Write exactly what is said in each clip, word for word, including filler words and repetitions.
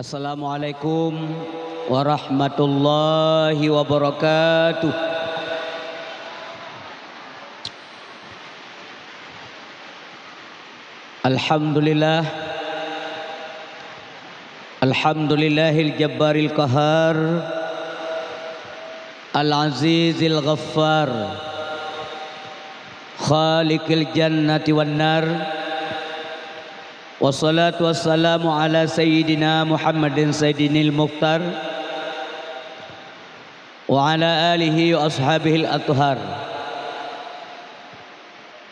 Assalamualaikum warahmatullahi wabarakatuh. Alhamdulillah. Alhamdulillahil jabbaril qahar. Al-azizil ghaffar. Khaliqil jannati wan nar. Wassalatu wassalamu ala sayyidina Muhammadin sayyidinil mukhtar wa ala alihi wa ashabihil athhar.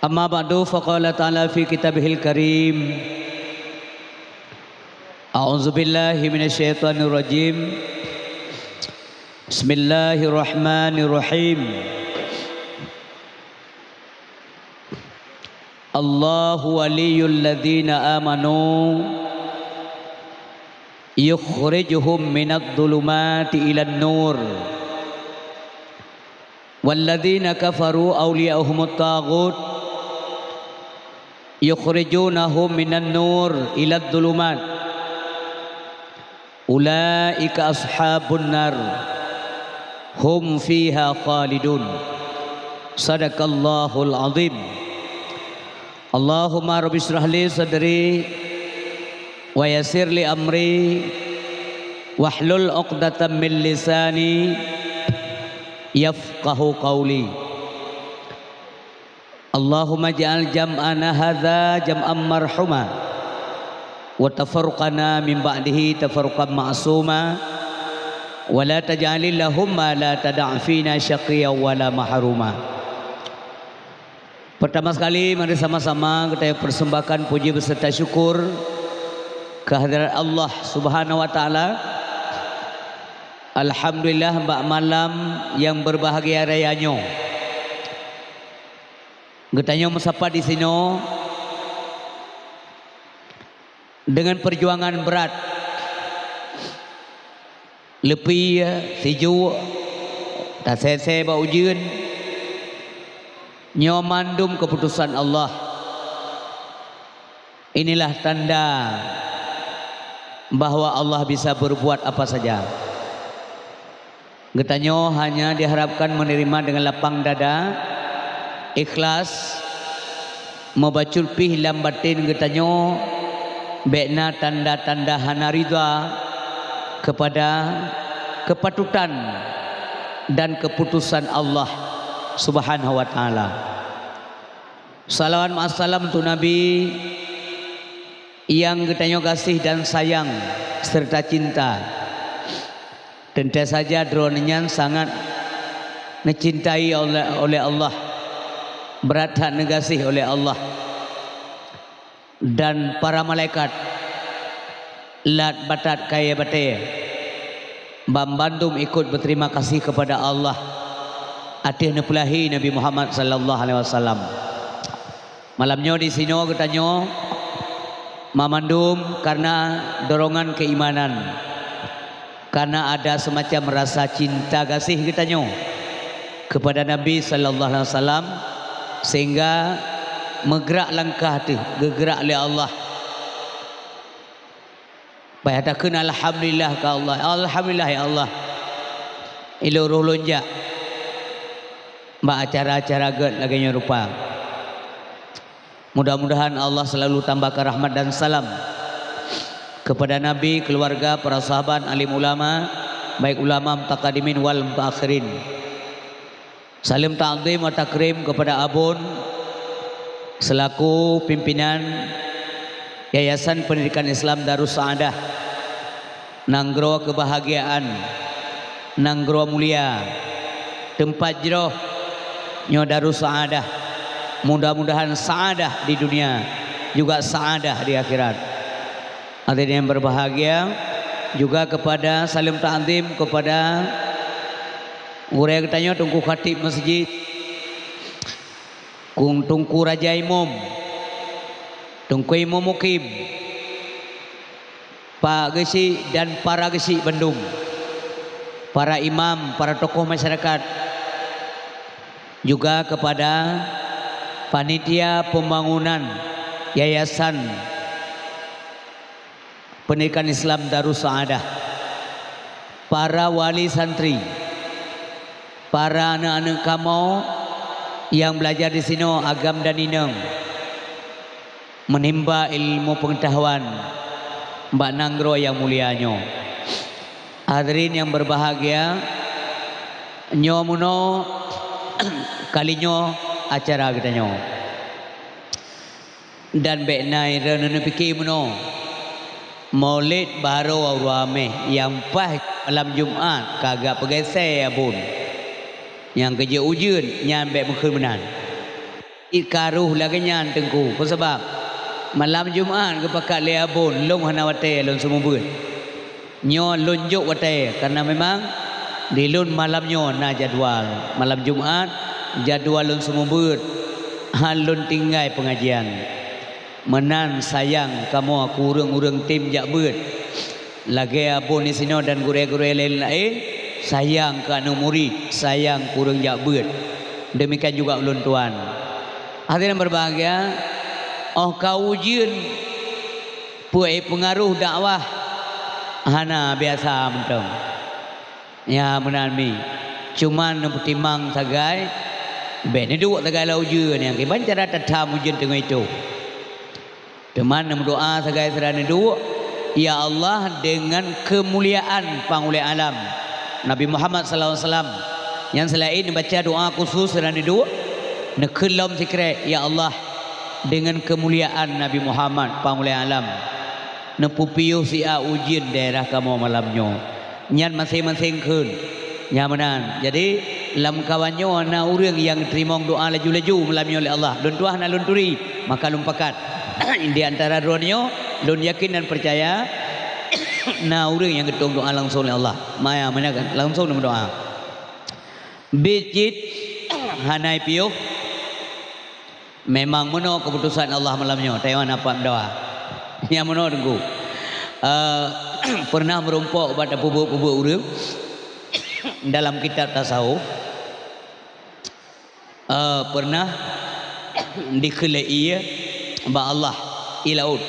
Amma ba'du, faqala ta'ala fi kitabihil karim. A'udzubillahi minasyaitonirrajim. Bismillahirrahmanirrahim. Allahu waliyyul ladzina amanu yukhrijuhum minadh dhulumati ilan nur. Walladzina kafaru awliya'uhumut taghut yukhrijunahum minan nur ilad dhulumat. Ulaika ashabun nar, hum fiha khalidun. Sadaqallahul azim. Allahumma rabbi shrah li sadri wa yassir li amri wahlul 'uqdatam min lisani yafqahu qawli. Allahumma ij'al jam'ana hadza jam'an marhuma, wa tafarruqana min ba'dihi tafarruqan ma'suma, wa la taj'alil lahumma la tada'u fina syaqiyya wa la mahruma. Pertama sekali, mari sama-sama kita persembahkan puji beserta syukur kehadirat Allah Subhanahu wa Ta'ala. Alhamdulillah, bak malam yang berbahagia raya nyoe, geutanyoe meusapat di sinoe dengan perjuangan berat. Leupie, sijuek, tasésé bak ujeuen, nyoe mandum keuputosan Allah. Inilah tanda bahwa Allah bisa berbuat apa saja. Geutanyoe hanya diharapkan menerima dengan lapang dada, ikhlas, meubacut pih lam baten geutanyoe bék na tanda-tanda hana ridha kepada kepatutan dan keputusan Allah Subhanahu wa Ta'ala. Salawat ma'assalam untuk Nabi yang geutanyoe gaséh dan sayang serta cinta. Teuntée saja droeneuh nyan sangat neucintai oleh, oleh Allah, brat that neugaséh oleh Allah dan para malaikat, lat batat kayée batée, banmandum ikot beuterima kasih kepada Allah ateueh neupeulahé Nabi Muhammad sallallahu alaihi wasallam. Malam nyoe di sinoe geutanyoe mamandum karena dorongan keimanan, karena ada semacam rasa cinta gaséh geutanyoe kepada Nabi sallallahu alaihi wasallam, sehingga meugerak langkah teuh geugeurak lé Allah. Payah takheun alhamdulillah keu Allah. Alhamdulillah ya Allah. Ilôn roh lôn jak bak acara-acara gét lagée nyoe rupa. Mudah-mudahan Allah selalu tambahkan rahmat dan salam kepada Nabi, keluarga, para sahabat, alim ulama, baik ulama mutaqaddimin wal mutaakhirin. Saleuem takzim wa takrim kepada Abon selaku pimpinan Yayasan Pendidikan Islam Darus Saadah. Nanggroe keubahagiaan, nanggroe mulia, teumpat jroh nyoe Darus Saadah. Mudah-mudahan saadah di dunia, juga saadah di akhirat. Hadirin yang berbahagia, juga kepada saleuem takzim kepada gurée geutanyoe, Teungku Khatib Masjid, Kung Teungku Raja Imum, Teungku Imum Mukim, Pak Geuchik dan para geuchik bandum, para imam, para tokoh masyarakat, juga kepada panitia pembangunan Yayasan Pendidikan Islam Darus Saadah, para wali santri, para aneuk-aneuk kamoe nyang beulajar disinoe agam dan inong, meunimba ilmu peungeutahuan bak nanggroe nyang mulia nyoe. Hadirin nyang beubahgia, nyoe meunoe kali nyoe acara geutanyoe. Dan bék na droeneuh neupike meunoe, Maulid barô uroe Hamèh nyang paih malam Jumat ka geupeugèsée abon. Nyang keujeuet ujeuen nyan bék meukheun meunan. Cit ka rôh lagèe nyan Teungku, peue sabab? Malam Jumat geupakat lé abon, lôn hana watèe lôn seumeubeuet. Nyoe lôn jok watèe, kareuna memang di lôn malam nyoe na jadwal. Malam Jumat, jadwal lôn seumeubeuet, han lôn tinggai peungajian. Meunan sayang kamoe keu ureueng-ureueng tem jak beuet. Lagèe abon disinoe dan gurèe-gurèe laén-laén, sayang keu aneuk murit, sayang keu ureueng jak beuet. Deumikian juga ulôn tuan. Hadirin beubahgia, óh ka ujeuen, peue peungaroh dakwah hana biasa mantong. Ya, meunan mi. Cuman neupeutimang sagai, bék neuduek sagai lam ujeuen, nyang kiban cara tatham ujeuen teungoh itôh. Teuma neumeudoa sagai sira neuduek, "Ya Allah, deungon keumuliaan Panghulèe Alam, Nabi Muhammad sallallahu alaihi wasallam." Nyang seulaén neubaca doa khusus sira neuduek, neukheun lom sikrek, "Ya Allah, deungon keumuliaan Nabi Muhammad Panghulèe Alam, neupeupiôh siat ujeuen daerah kamoe malam nyoe." Nyan maséng-maséng kheun. Nyan meunan. Jadi, lam kawan nyoe na ureueng nyang teurimong doa laju-laju malam nyoe lé Allah. Lôn tuah na lôn turi, maka lôn pakat. Di antara droeneuh nyoe, lôn yakin dan peucaya, na ureueng nyang geutong doa langsong lé Allah. Maya, meunan kan? Langsong neumeudoa. Biet cit hana ipiôh. Memang meunoe keuputosan Allah malam nyoe, tanyoe hana pat meudoa. Nyang meunoe Teungku. Eh, pernah meurumpok bak tapeubuet-peubuet ureueng dalam kitab tasawuf. Eh, pernah dikheun lé ie bak Allah, ie laôt.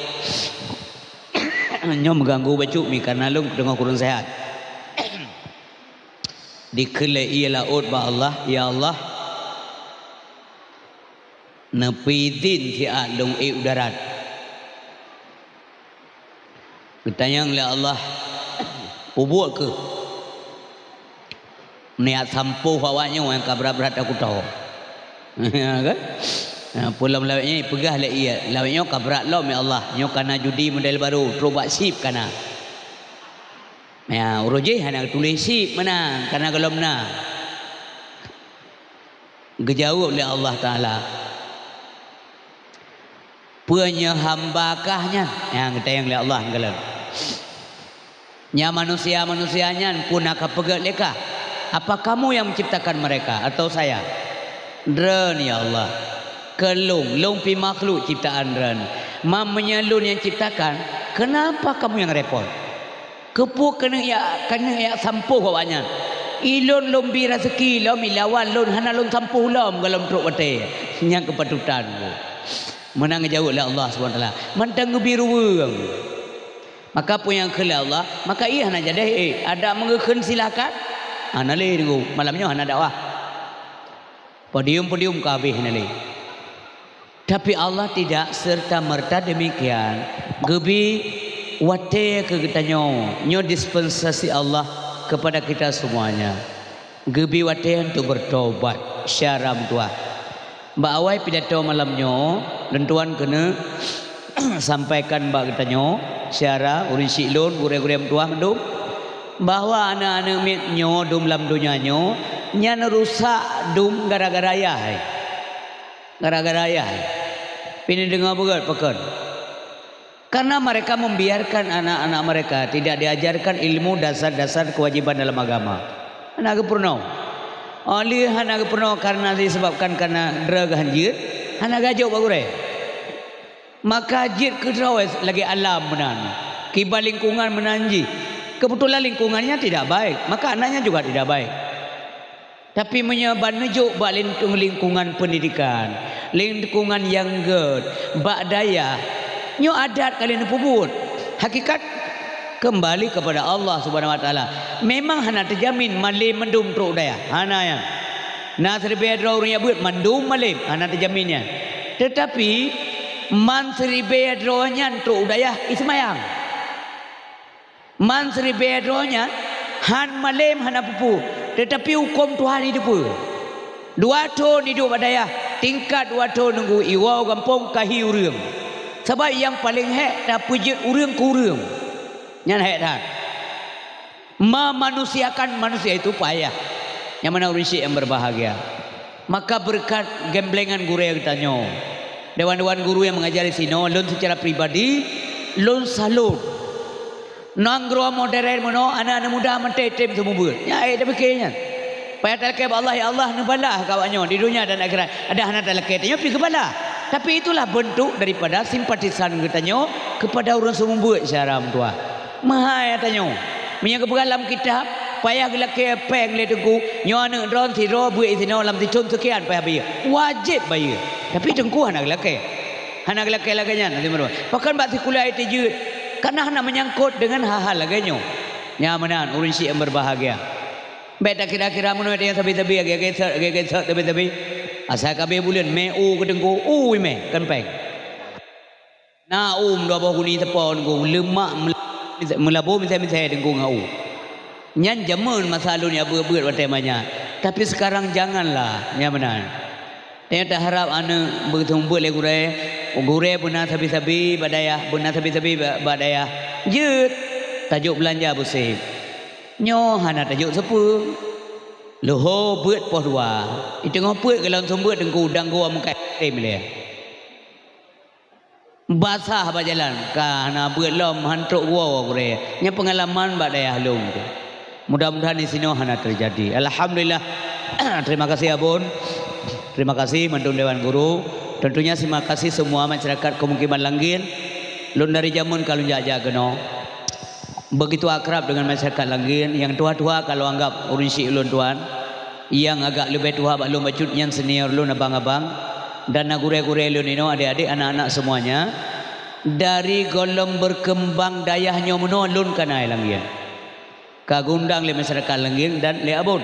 Nyoe meuganggu bacut mi, kareuna lôn teungoh kureueng seuhat. Dikheun lé ie laôt bak Allah, "Ya Allah, neupeuidhin siat lôn ék u darat." Geutanyong lé Allah, "Peubuet kheueh." Neujak sampôh awak nyoe nyang ka brat-brat takutoe. Ya kan? Nah, peue lom lawét nyoe ipeugah lé ie, "Lawét nyoe ka brat lom, ya Allah. Nyoe ka na judi model barô, trok bak sip ka na." Ya, uroe jéh hana geutuléh sip meunan, kareuna gohlom na. Geujaweueb lé Allah Taala, "Peue nyoe hamba kah nyan?" Nyang geutanyong lé Allah nyan gohlom. "Nyan manusia-manusia nyan peue na kapeugét lé kah? Apa kamu yang menciptakan mereka atau saya?" "Droen, ya Allah. Keu lôn, lôn pih makhluk ciptaan Droen. Ma meunyoe lôn nyang ciptakan, kenapa kamu yang repot?" "Keupeue keuneuk jak, keuneuk jak sampôh awaknyan? Ilôn lôn bi raseuki lom, ilawan lôn hana lôn sampôh lom gohlom trok watée nyang keupatotan." Meunan geujaweueb lé Allah Subhanahu Wa Taala, mantong geubi ruweueng. Maka peue nyang kheun lé Allah, maka ie hana jadeh ék, adak meugeuheun silahkan. Hana lé deungoe, malam nyoe hana dakwah. Podium-podium ka habéh na lé. Tapi Allah tidak serta-merta demikian. Geubi watée keu geutanyoe, nyoe dispensasi Allah kepada kita semuanya. Geubi watée untuk bertobat secara meutuah. Bak awai pidato malam nyoe, lôn tuan keuneuk sampaikan bak geutanyoe, syedara ureuëng syik lôn, gurée-gurée meutuah mandum, bahwa aneuëk-aneuëk miet nyoe dum lam donya nyoe, nyan rusak dum gara-gara ayah hai. Gara-gara ayah hai. Pih neudeungoe beugét pakon. Karena mereka membiarkan anak-anak mereka tidak diajarkan ilmu dasar-dasar kewajiban dalam agama. Hana geupeurunoe. Óh lheueh hana geupeurunoe karena disebabkan karena droe geuhanjeuet, hana geujok bak gurée. Maka jeuet keu droe lagée alam meunan, kiban lingkungan meunan jih. Kebetulan lingkungannya tidak baik, maka anaknya juga tidak baik. Tapi meunyoe ban neujok bak lintong lingkungan pendidikan, lingkungan nyang gét, bak dayah, nyoe adat ka lheueh neupeubuet. Hakikat Kembali kepada Allah Subhanahu Wa Taala. Memang hana teujamin malem mandum trok dayah. Hana nyan. Na siribèe droe ureueng jak beuet mandum malem, hana teujamin nyan. Teutapi, man siribèe droe nyan trok dayah, i seumayang. Man siribèe droe nyan han malem hana peue-peue, teutapi hukôm Tuhan jiteupeue. Dua thon iduek bak dayah, tingkat dua thon nunggu iwoe gampông ka hi ureueng. Sabab nyang paleng hék tapeujeuet ureueng keu ureueng. Nyan hék that. Memanusiakan manusia itu payah. Nyang mana ureueng syik nyang berbahagia. Maka beureukat geumblengan gurèe geutanyoe. Dewan-dewan guru nyang mengajar di sinoe, lôn secara pribadi, lôn salut. Nanggroe modern meunoe, aneuk-aneuk muda mantong tem seumeubeuet. Nyan, eh, tapike nyan. Payah talakèe bak Allah, "Ya Allah, neubalah keu awaknyoe di dunia dan akhirat." Adak hana talakèe, tanyoe pih geubalah. Tapi itulah bentuk daripada simpatisan geutanyoe kepada ureueng seumeubeuet syedara meutuah. Meuhai tanyoe. Meunyoe geupeugah lam kitab, payah geulakèe pèng lé teungku, nyoe aneuk droen sidroe beuet sinoe lam sithon seukian payah bayeue. Wajéb bayeue. Tapi teungku hana geulakèe. Hana geulakèe lagèe nyan, hana geulakèe. Pakon bak sikula jiteubiet, karena hana menyangkut dengan hal-hal lagèe nyoe. Nyan meunan, ureueng syik nyang berbahagia. Bèk takira-kira meunoe nyang sabe-sabe, lagèe-lagèe sot, lagèe-lagèe sot sabe-sabe. Asai ka abéh buleuen, mè u keu teungku, u mè, kon pèng. Na u meudua boh guni teupon teungku, leumak meula-, meulabô misai-misai teungku ngon u. Nyan jameun masa lôn jak beuet-beuet watèe manyang. Tapi sekarang janganlah, nyan meunan. Tanyoe taharab aneuk beuseumeubeuet lé gurèe, gurèe beuna sabe-sabe bak dayah, beuna sabe-sabe bak, bak dayah. Jeuet tajok beulanja beusép. Nyoe hana tajok sapeue. Leuho beuet poh dua. Di teungoh peuet goh lom seumeubeuet teungku, dang goe meukat tem lé. Basah bak jalan, ka hana beuet lom, han trok woe gurèe. Nyan peungalaman bak dayah lôn tu. Mudah-mudahan di sinoe hana teujadi. Alhamdulillah. Terima kasih, Abon. Terima kasih, mandum Dewan Guru. Tentunya terima kasih semua masyarakat Kemukiman Langgin. Lôn dari jameun ka lôn jak-jak keunoe. Begitu akrab dengan masyarakat Langgin, nyang tuha-tuha ka lôn anggap ureueng syik ulôn tuan, nyang agak leubeh tuha bak lôn bacut nyan senior lôn, abang-abang, dan na gurèe-gurèe lôn inoe, adék-adék, anak-anak semuanya. Dari gohlom berkembang dayah nyoe meunoe lôn ka na i Langgin. Ka geundang lé masyarakat Langgin dan lé Abon.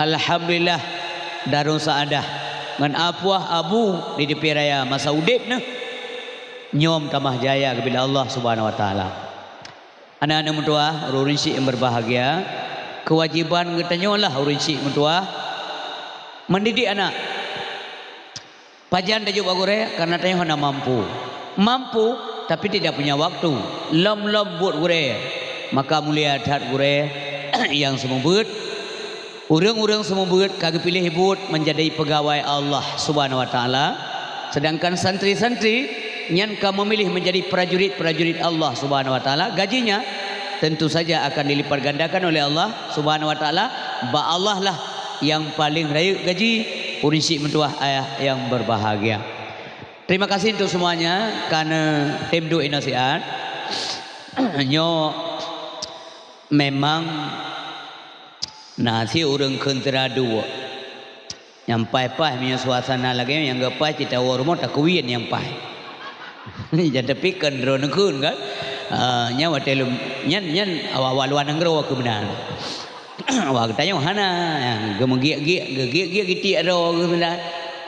Alhamdulillah, Darul Saadah ngon Apuah Abu di Teupie Raya masa udép neuh. Nyoe meutamah jaya geubila Allah Subhanahu Wa Taala. Aneuk-aneuk meutuah, ureueng syik nyang berbahagia, keuwajéban geutanyoe lah ureueng syik meutuah mendidik aneuk. Pajan tajok bak gurèe? Karena tanyoe hana mampu. Mampu, tapi tidak punya waktu. Lom-lom buet gurèe. Maka mulia that gurèe nyang seumeubeuet. Ureueng-ureueng seumeubeuet ka geupiléh buet menjadi peugawai Allah Subhanahu Wa Taala, sedangkan santri-santri nyan ka memilih menjadi prajurit-prajurit Allah Subhanahu Wa Taala. Gajinya tentu saja akan dilipat gandakan oleh Allah Subhanahu Wa Taala. Bak Allah lah nyang paleng rayeuk gaji, ureueng syik meutuah ayah nyang berbahagia. Terima kasih untuk semuanya, ka neutem duek inoe siat. Nyoe memang na si ureueng kheun sira duek. Nyang paih-paih meunyoe suasana lagèe nyan, nyang geupaih cit tawoe rumoh takeuwien nyang paih. Jan tapikon droeneuh kheun kan? Ah, nyan watèe lom, nyan, nyan awak-awak luwa nanggroe keu meunan. Awak geutanyoe hana, ya, geumeugiek-giek, geugiek-giek gitiek droe geuh meunan.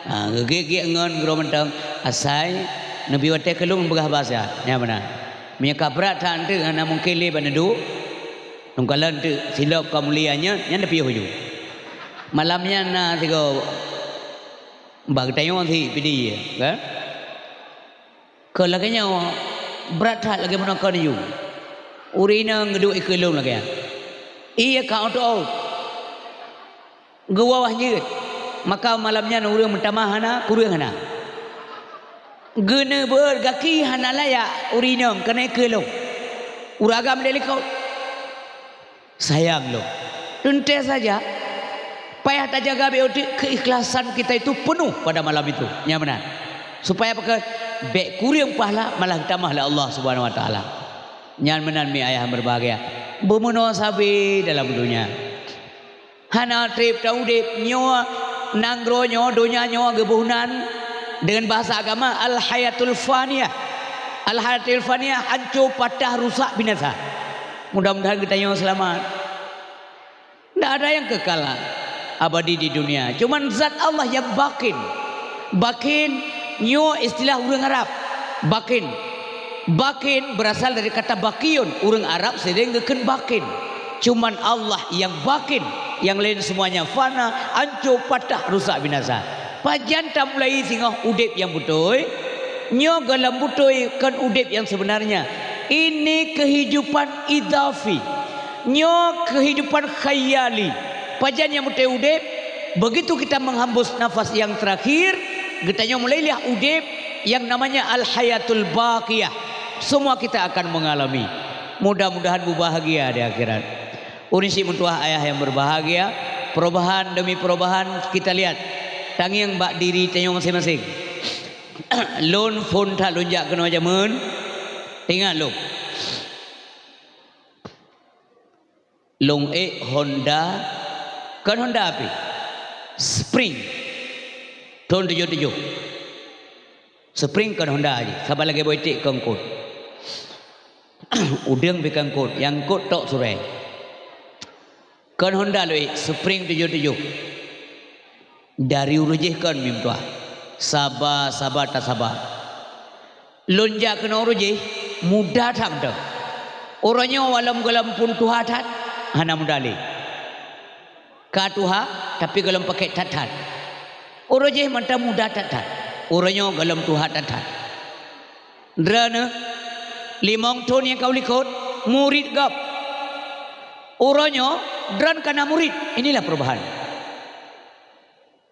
Ah, geugiek-giek ngon droe mantong. Asai neubi watèe keu lôn peugah basa, nyan meunan. Meunyoe ka brat that eunteuk, hana mungken lé ban neuduek. Lôn kalon teuk silop ka mulia nyan, nyan tapiôh ju. Malam nyan na sigoe bak geutanyoe si Pidie, kan? Keu lagèe nyoe, brat that lagèe meunoe kon ju. Ureueng inong geuduek ikeue lôn lagèe nyan. Ie ka ôt-ôt. Geuwoe jeuet, maka malam nyan ureueng meutamah hana, kureueng hana. Geuneuk beuet gaki hana layak ureueng inong keuneuk keu lôn. Ureueng agam deh likot. Sayang lôn. Teuntèe saja, payah tajaga bèk uteuk keikhlasan kita itu penuh pada malam itu. Nyan meunan. Supaya pakon? Bèk kureueng pahala, malah geutamah lé Allah Subhanahu Wa Taala. Nyan meunan mi ayah berbahagia. Beumeunoe sabe dalam donya. Hana trép taudép nyoe, nanggroe nyoe, donya nyoe geuboh nan deungon bahasa agama al-hayatul faniyah. Al-hayatul faniyah, hancô, patah, rusak, binasa. Mudah-mudahan geutanyoe seulamat. Ndak ada nyang kekal abadi di dunia. Cuman zat Allah nyang bakin. Bakin nyoe istilah ureuëng Arab. Bakin. Bakin berasal dari kata bakiun. Ureuëng Arab sering geukheun bakin. Cuman Allah nyang bakin. Nyang lain semuanya fana, ancô, patah, rusak, binasa. Pajan tamulai singoh udeb nyang beutôi? Nyoe goh lom beutôi kon udeb nyang sebenarnya. Ini kehidupan idhafi. Nyoe kehidupan khayali. Pajan nyang beutôi udeb? Begitu kita menghembus nafas yang terakhir, geutanyoe mulai liah udeb yang namanya al-hayatul baqiyah. Semua kita akan mengalami. Mudah-mudahan berbahagia di akhirat. Ureuëng syiek meutuah ayah yang berbahagia, perubahan demi perubahan kita lihat. Tangieng bak diri tanyoe masing-masing. Lôn phon that lôn jak keunoe jameun. Ingat lôn. Lôn ék Honda, kon Honda api? Spring. Thon tujoh tujoh. Spring kon Honda jih, saban lagée boh iték kon kot. Udeueng pih kon kot, nyang kot tok surée. Kon Honda lôn ék, Spring tujoh tujoh. Dari uroe jéh kon mim tuah. Saba, saba, tasaba. Lôn jak keunoe uroe jéh, muda that mantong. Uroe nyoe walom gohlom phon tuha that, hana muda lé. Ka tuha, tapi gohlom pakék that-that. Uroe jéh mantong muda that-that. Uroe nyoe gohlom tuha that-that. Droeneuh, limong thon nyang ka u likot, murit gob. Uroe nyoe, droen ka na murit. Inilah perubahan.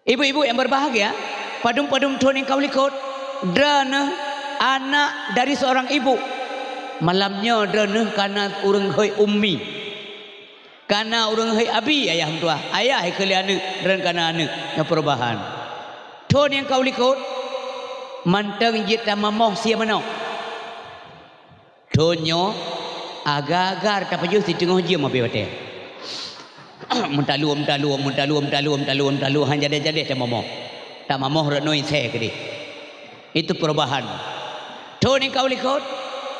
Ibu-ibu yang berbahagia, padum-padum thon nyang ka u likot, droeneuh anak dari seorang ibu. Malam nyoe droeneuh ka na ureuëng hôi ummi. Ka na ureuëng hôi abi, ayah meutuah. Ayah ikheun lé aneuëk, droen ka na aneuëk. Nyoe perubahan. Thon nyang ka u likot, mantong jeuet tamamoh sie manok. Thon nyoe, agar-agar tapajoh siteungoh jeuem abéh watée. Meutalue, meutalue, meutalue, meutalue, meutalue, meutalue, han jadeh-jadeh tamamoh. Tamamoh rot nyoe isée keudeh. Itu perubahan. Thon nyang ka u likot,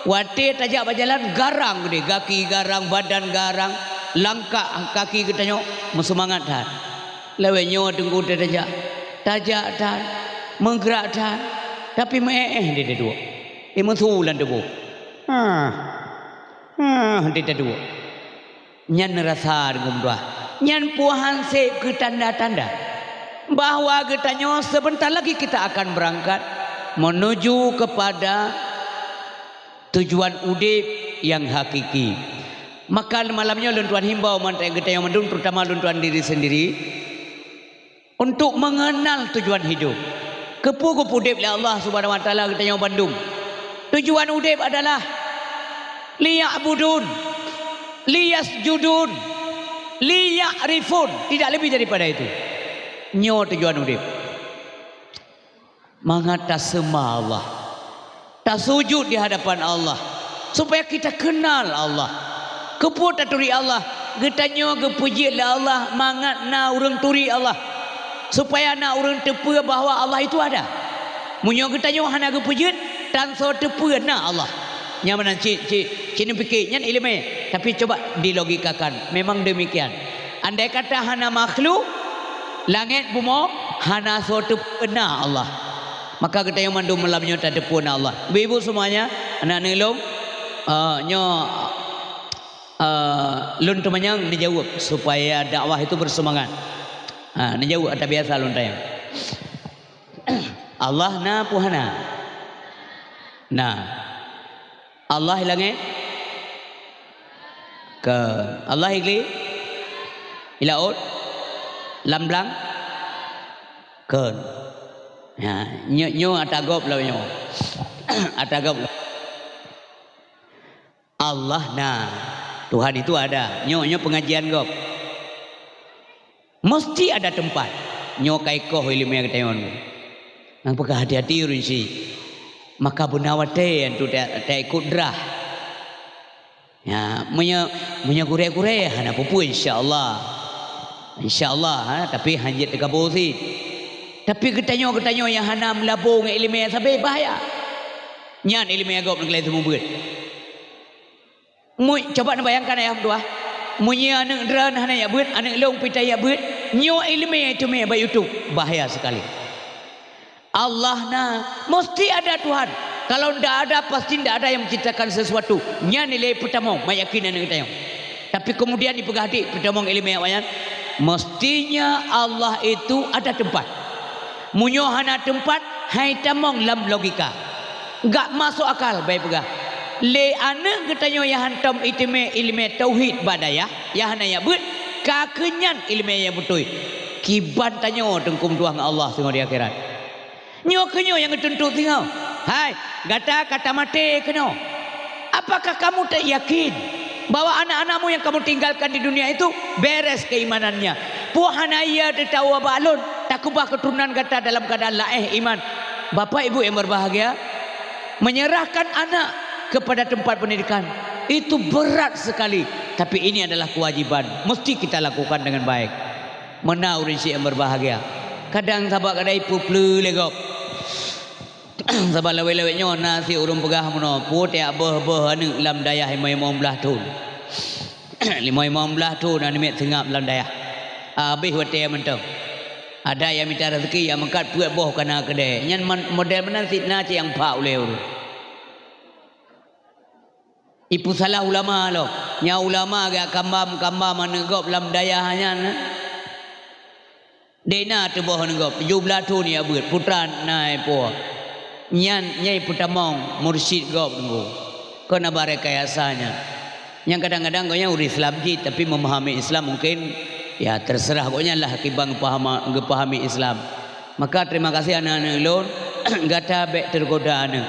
watée tajak bak jalan garang keudeh, gaki garang, badan garang, langkah kaki geutanyoe meuseumangat that. Lawét nyoe teungku tajak, tajak that, meugrak that, tapi meu-éh-éh di duek. Imeusu lam tuboh. Ah, ah, di duek. Nyan rasa deungon meutuah. Nyan puhan sép keu tanda-tanda bahwa geutanyoe sebentar lagi kita akan berangkat menuju kepada tujuan udeb nyang hakiki. Maka malam nyoe lôn tuan himbau mantong geutanyoe mandum, terutama lôn tuan diri sendiri, untuk mengenal tujuan hidup. Keupeue geupeuudeb lé Allah Subhanahu wa Taala geutanyoe bandum? Tujuan udeb adalah liya'budun, liyasjudun, liya'rifun. Tidak lebih daripada itu. Nyoe tujuan udeb. Mangat taseumah Allah. Tasujud di hadapan Allah, supaya kita kenal Allah. Keupeue taturi Allah? Geutanyoe geupeujeuet lé Allah mangat na ureuëng turi Allah, supaya na ureuëng teupeue bahwa Allah itu ada. Meunyoe geutanyoe hana geupeujeuet, tan soe teupeue na Allah. Nyan meunan cit, cit, cit neupiké, nyan iéleumé, tapi coba dilogikakan. Memang demikian. Andai kata hana makhluk, langét, bumoe, hana soe teupeue na Allah. Maka geutanyoe mandum malam nyoe tateupeue na Allah. Ibu-ibu semuanya, aneuk-aneuk lôn, eh, nyoe, eh, lôn teumanyong neujaweueb supaya dakwah itu bersemangat. Ha, neujaweueb ata biasa lôn tanyong. Allah na peue hana? Na. Allah i langét? Kon. Allah i glé? I laôt? Lam blang? Kon. Ha, nyoe, nyoe ata gob lom nyoe. Ata gob lom. Allah na. Tuhan itu ada. Nyoe, nyoe pengajian gob. Mesti ada tempat. Nyoe ka ikoh iéleumé geutanyoe. Nyang peugah hati-hati ureuëng syiek. Maka beuna watée nyan tu ta-, taikot drah. Ya, meunyoe, meunyoe gurée-gurée hana peue-peue, insya Allah. Insya Allah, ha, tapi hanjeuet teugabo sit. Tapi geutanyoe-geutanyoe nyang hana meulabo ngon iéleumé sabe bahaya. Nyan iéleumé gob nyang keulen seumeubeuet. Mui, coba neubayangkan ayah meutuah. Meunyoe aneuëk droen hana jak beuet, aneuëk lôn pih tajak beuet, nyoe iéleumé teumé bak YouTube, bahaya sekali. Allah na, mesti ada Tuhan. Kalau ndak ada, pasti ndak ada yang menciptakan sesuatu. Nyan ilée peutamong, meuyakin aneuëk tanyoe. Tapi kemudian dipeugah dik peutamong iéleumé awaknyan, mestinya Allah itu ada tempat. Meunyoe hana teumpat, hai tamong lam logika. Gak masuk akal, bai peugah. Lé aneuëk geutanyoe nyang hantom iteumé iéleumé tauhid bak dayah, nyang hana jak beuet, ka keuh nyan iéleumé nyang beutôi. Kiban tanyoe teungku meutuah ngon Allah singoh di akhirat. Nyoe keuh nyoe nyang geutuntot singoh. Hai, gata ka tamaté keunoe. Apakah kamu tak yakin bahwa anak-anakmu yang kamu tinggalkan di dunia itu beres keimanannya? Peue hana ia teutabah bak lôn, takeubah keuturonan gata dalam keuadaan laéh iman? Bapak Ibu yang berbahagia, menyerahkan anak kepada tempat pendidikan itu berat sekali, tapi ini adalah kewajiban, mesti kita lakukan dengan baik. Meunan ureuëng syik yang berbahagia. Kadang saban kadang ipeupleue lé gob. Saban lawét-lawét nyoe na si ureuëng peugah meunoe, peue tajak boh-boh aneuëk lam dayah limong blaih thon. Limong blaih thon aneuëk miet seungab lam dayah. Habéh watée mantong. Ada nyang mita raseuki, nyang meukat peuet boh ka na keudée. Nyan man-, model meunan cit na cit nyang phak ulée ureuëng. Ipeusalah ulama lom. Nyang ulama geujak kambam-kambam aneuëk gob lam dayah nyan. Dek na teuboh aneuëk gob, tujoh blaih thon jak beuet, putra na ipo. Nyan, nyan ipeutamong mursyid gob teungku. Kon haba rekayasa nyan. Nyang kadang-kadang gobnyan ureuëng Islam cit, tapi memahami Islam mungkin, ya, terserah gobnyan lah kiban geupahama-, geupahami Islam. Maka terima kasih aneuëk-aneuëk lôn, gata bék teugoda aneuëk.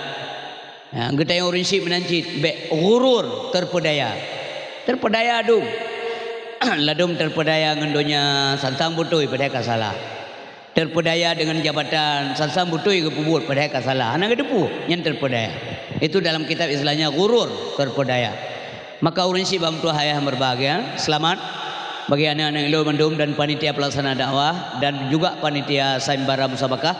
Ya, geutanyoe ureuëng syik meunan cit, bék ghurur, terpedaya. Terpedaya dum. Ladum terpedaya ngon donya, sang-sang beutôi padahai ka salah. Terpedaya dengan jabatan, sang-sang beutôi geupeubuet padahai ka salah. Hana geuteupeue, nyan terpedaya. Itu dalam kitab istilahnya ghurur, terpedaya. Maka ureuëng syik bak meutuah ayah yang berbahagia, selamat bagi aneuëk-aneuëk lôn mandum dan panitia pelaksana dakwah dan juga panitia sayembara musabakah,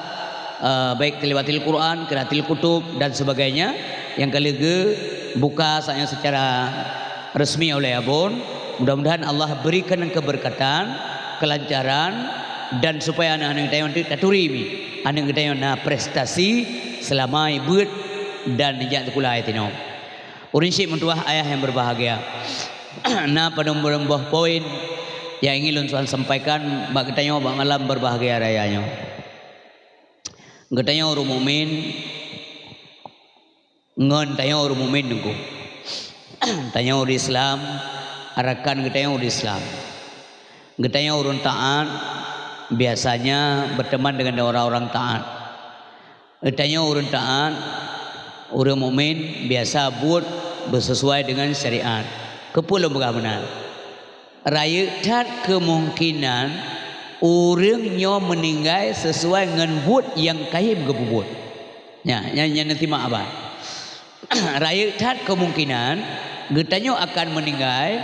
eh, baik tilawatil Quran, qiraatil kutub dan sebagainya yang ka lheueh geubuka saat nyoe secara resmi oleh Abon. Mudah-mudahan Allah berikan keberkatan, kelancaran dan supaya aneuëk-aneuëk geutanyoe nanti taturi mi. Aneuëk geutanyoe na prestasi selama ibeuet dan jak sikula tinoe. Ureuëng syik meutuah ayah yang berbahagia. Na padum-padum boh poin nyang ingin lôn sampaikan bak geutanyoe bak malam berbahagia raya nyoe. Geutanyoe ureuëng mukmin ngon tanyoe ureuëng mukmin teungku. Tanyoe ureuëng Islam, rakan geutanyoe ureuëng Islam. Geutanyoe ureuëng taat biasanya berteman dengan orang-orang taat. Geutanyoe ureuëng taat, ureuëng mukmin biasa buet beusesuai dengan syariat. Keupeue lôn peugah meunan? Rayeuk that keumungkinan ureuëng nyoe meuninggai sesuai ngon buet nyang kayém geupeubuet. Nya, nyan, nyan neusimak haba. Rayeuk that keumungkinan geutanyoe akan meuninggai